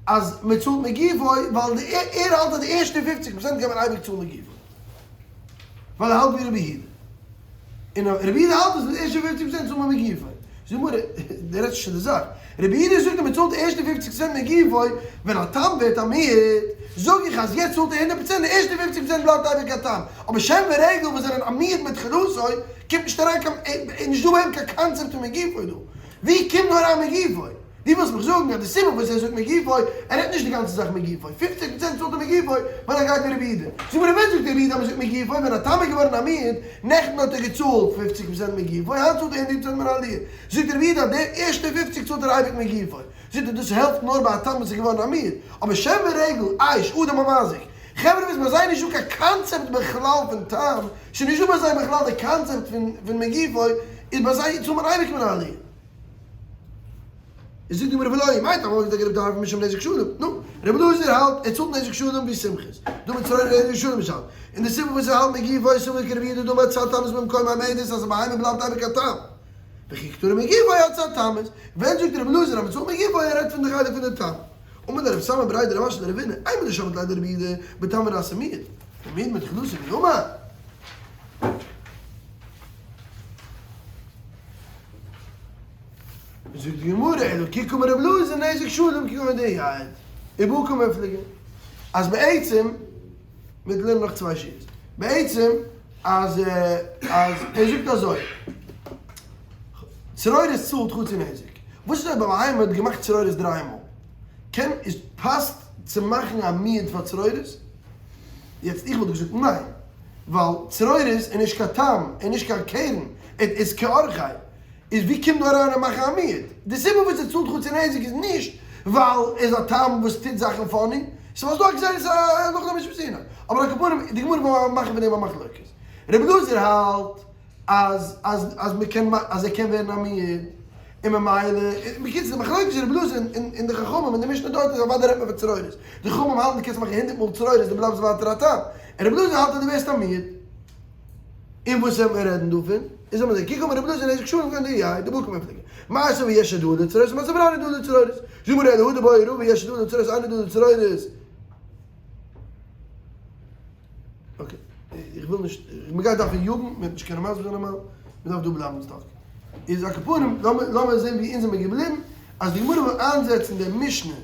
אז מען צאלט מגופו ווייל די ער האלט אז די ערשטע פופציג פראצענט קען מען אייביג צאלן מגופו. ווייל ער האלט ווי רבי יהודה. און רבי יהודה האלט אז די ערשטע פופציג פראצענט צאלט מען מגופו. זאג מיר, דו רעדסט נישט צו די זאך. רבי יהודה זאגט אז מען צאלט די ערשטע פופציג פראצענט מגופו, ווען א תם ווערט א מועד, זאג איך אז יעצט צאלט ער הונדערט פראצענט, די ערשטע פופציג פראצענט בלייבט אייביג א תם. אבער שן ורגל וואס זענען א מועד מתחילתו, קומט נישט אריין קיין, איז נישט דא ביי אים קיין קאנצעפט פון מגופו דא. ווי קומט דא אריין מגופו? דו ווילסט מיך זאגן אז די סיבה וואס ער זאגט מגופו, ער רעדט נישט די גאנצע זאך מגופו, פופציג פראצענט צאלט ער מגופו ווייל ער גייט ווי רבי יהודה. זאג מיר ווען זאגט רבי יהודה אז מ'זאגט מגופו ווען א תם איז געווארן א מועד, נעכטן האט ער געצאלט פופציג פראצענט מגופו, היינט צאלט ער הונדערט פראצענט מן העליה. זאגט רבי יהודה אז די ערשטע פופציג צאלט ער אייביג מגופו. זאגט ער דאס העלפט נאר ביי א תם וואס איז געווארן א מועד, אבער שן ורגל, אש, אדם המזיק, חברה וואס ביי זיי נישט דא קיין קאנצעפט בכלל פון תם, ס'איז נישט דא ביי זיי בכלל די קאנצעפט פון מגופו, איז ביי זיי צאלט מען אייביג מן העליה. איז זאגט די גמרא ולא היא, מאי טעמא אמר רבי דארף משום נזק שלם, נו, רבי אלעזר האלט ער צאלט נזק שלם ווי סומכוס, דא מיט צרורות נזק שלם נישט האלט, און די סיבה וואס ער האלט מגופו איז סבור כרבי יהודה דאמר עצת תמות במקום העמדת אז א בהמה בלייבט אייביג א תם, וכי קתני מגופו עצת תמות, ווען זאגט רבי אלעזר אז מען צאלט מגופו ער רעדט פון די חלק פון די תם. אמר ליה רב סמא בריה דרב אשי לרבינא, אימר דשמעת ליה דרבי יהודה בתם ונעשה מועד, ומועד מתחילתו מי אמר. זאגט די גמרא, אלא כי קאמר רבי אלעזר נזק שלם כגון דאייעד, ובהא קמיפלגי, אז בעצם, מיר לערנען נאך צוויי שורות, בעצם אז אז ער זאגט אזוי, צרורות צאלט חצי נזק, וואס איז אויב א בהמה האט געמאכט צרורות דריי מאל, קען איז פאסט צו מאכן א מועד פאר צרורות? יעצט איך וואלט געזאגט ניין, ווייל צרורות איז נישט קיין תם און נישט קיין קרן, איז כאורחיה, איז ווי קומט דא אריין א מאכן א מועד? די סיבה וואס ער צאלט חצי נזק איז נישט ווייל ער איז א תם וואס טוט זאכן funny, ס'איז ווייל ס'דא א גזירת הלכה למשה מסיני. אבער על כל פנים, די גמרא וויל מאכן פון דעם א מחלוקת. רבי אלעזר האלט אז אז אז מ'קען אז ער קען ווערן א מועד, און ממילא, בקיצור די מחלוקת איז רבי אלעזר און די חכמים און די משנה דארט איז אוודאי רעדט מען פון צרורות. די חכמים האלטן דו קענסט מאכן הונדערט מאל צרורות דו בלייבסט ווייטער א תם. און רבי אלעזר האלט אז דו ווערסט א מועד. און וואס וועט מען רעדן דא פון? איז זאל מען זען, כי קאמר רבי אלעזר נזק שלם כגון דאייעד ובהא קמיפלגי. מעשה ויש הודאה לצרורות ומעשה ואין הודאה לצרורות. זאג מיר אלא הא דבעי רבא יש הודאה לצרורות אין הודאה לצרורות. okay, איך וויל נישט, מען גייט דארפן יאגן, מען וועט נישט קענען מסביר זיין נארמאל, מען דארף דא בלייבן stuck. איז על כל פנים, לאמיר זען ווי אונז זעמיר געבליבן, אז די גמרא וויל איינזעצן די משנה,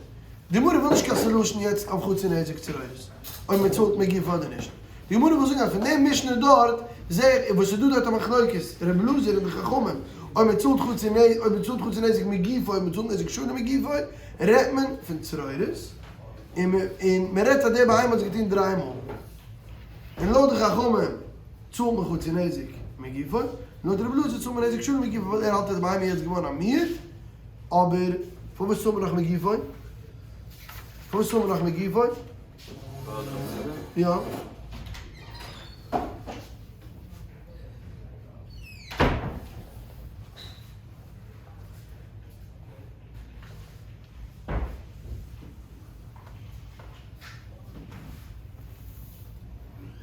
די גמרא וויל נישט קיין solution יעצט אויף חצי נזק צרורות, אויב מען צאלט מגופו אדער נישט. די גמרא וויל זאגן אז פון די משנה דארט זעה איך וואס איז דא דארט א מחלוקת ר' אלעזר און די חכמים אויב מען צאלט חצי נזק אויב מען צאלט חצי נזק מגופו אויב מען צאלט נזק שלם מגופו רעדט מען פון צרורות און מען רעדט אז די בהמה האט עס געטון דריי מאל און לויט די חכמים צאלט מען חצי נזק מגופו לויט ר' אלעזר צאלט מען נזק שלם מגופו ווייל ער האלט אז די בהמה איז יעצט געווארן א מועד אבער פארוואס צאלט מען נאך מגופו? פארוואס צאלט מען נאך מגופו? יא.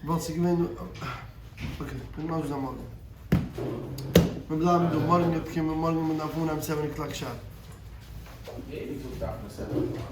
ווייל ס'איז געווען okay, מיר מאכן דאס מארגן. מיר בלייבן דא, מארגן וועט קומען, מארגן מען דארף אנהייבן seven o'clock sharp. יעדן טאג דארף מען seven o'clock.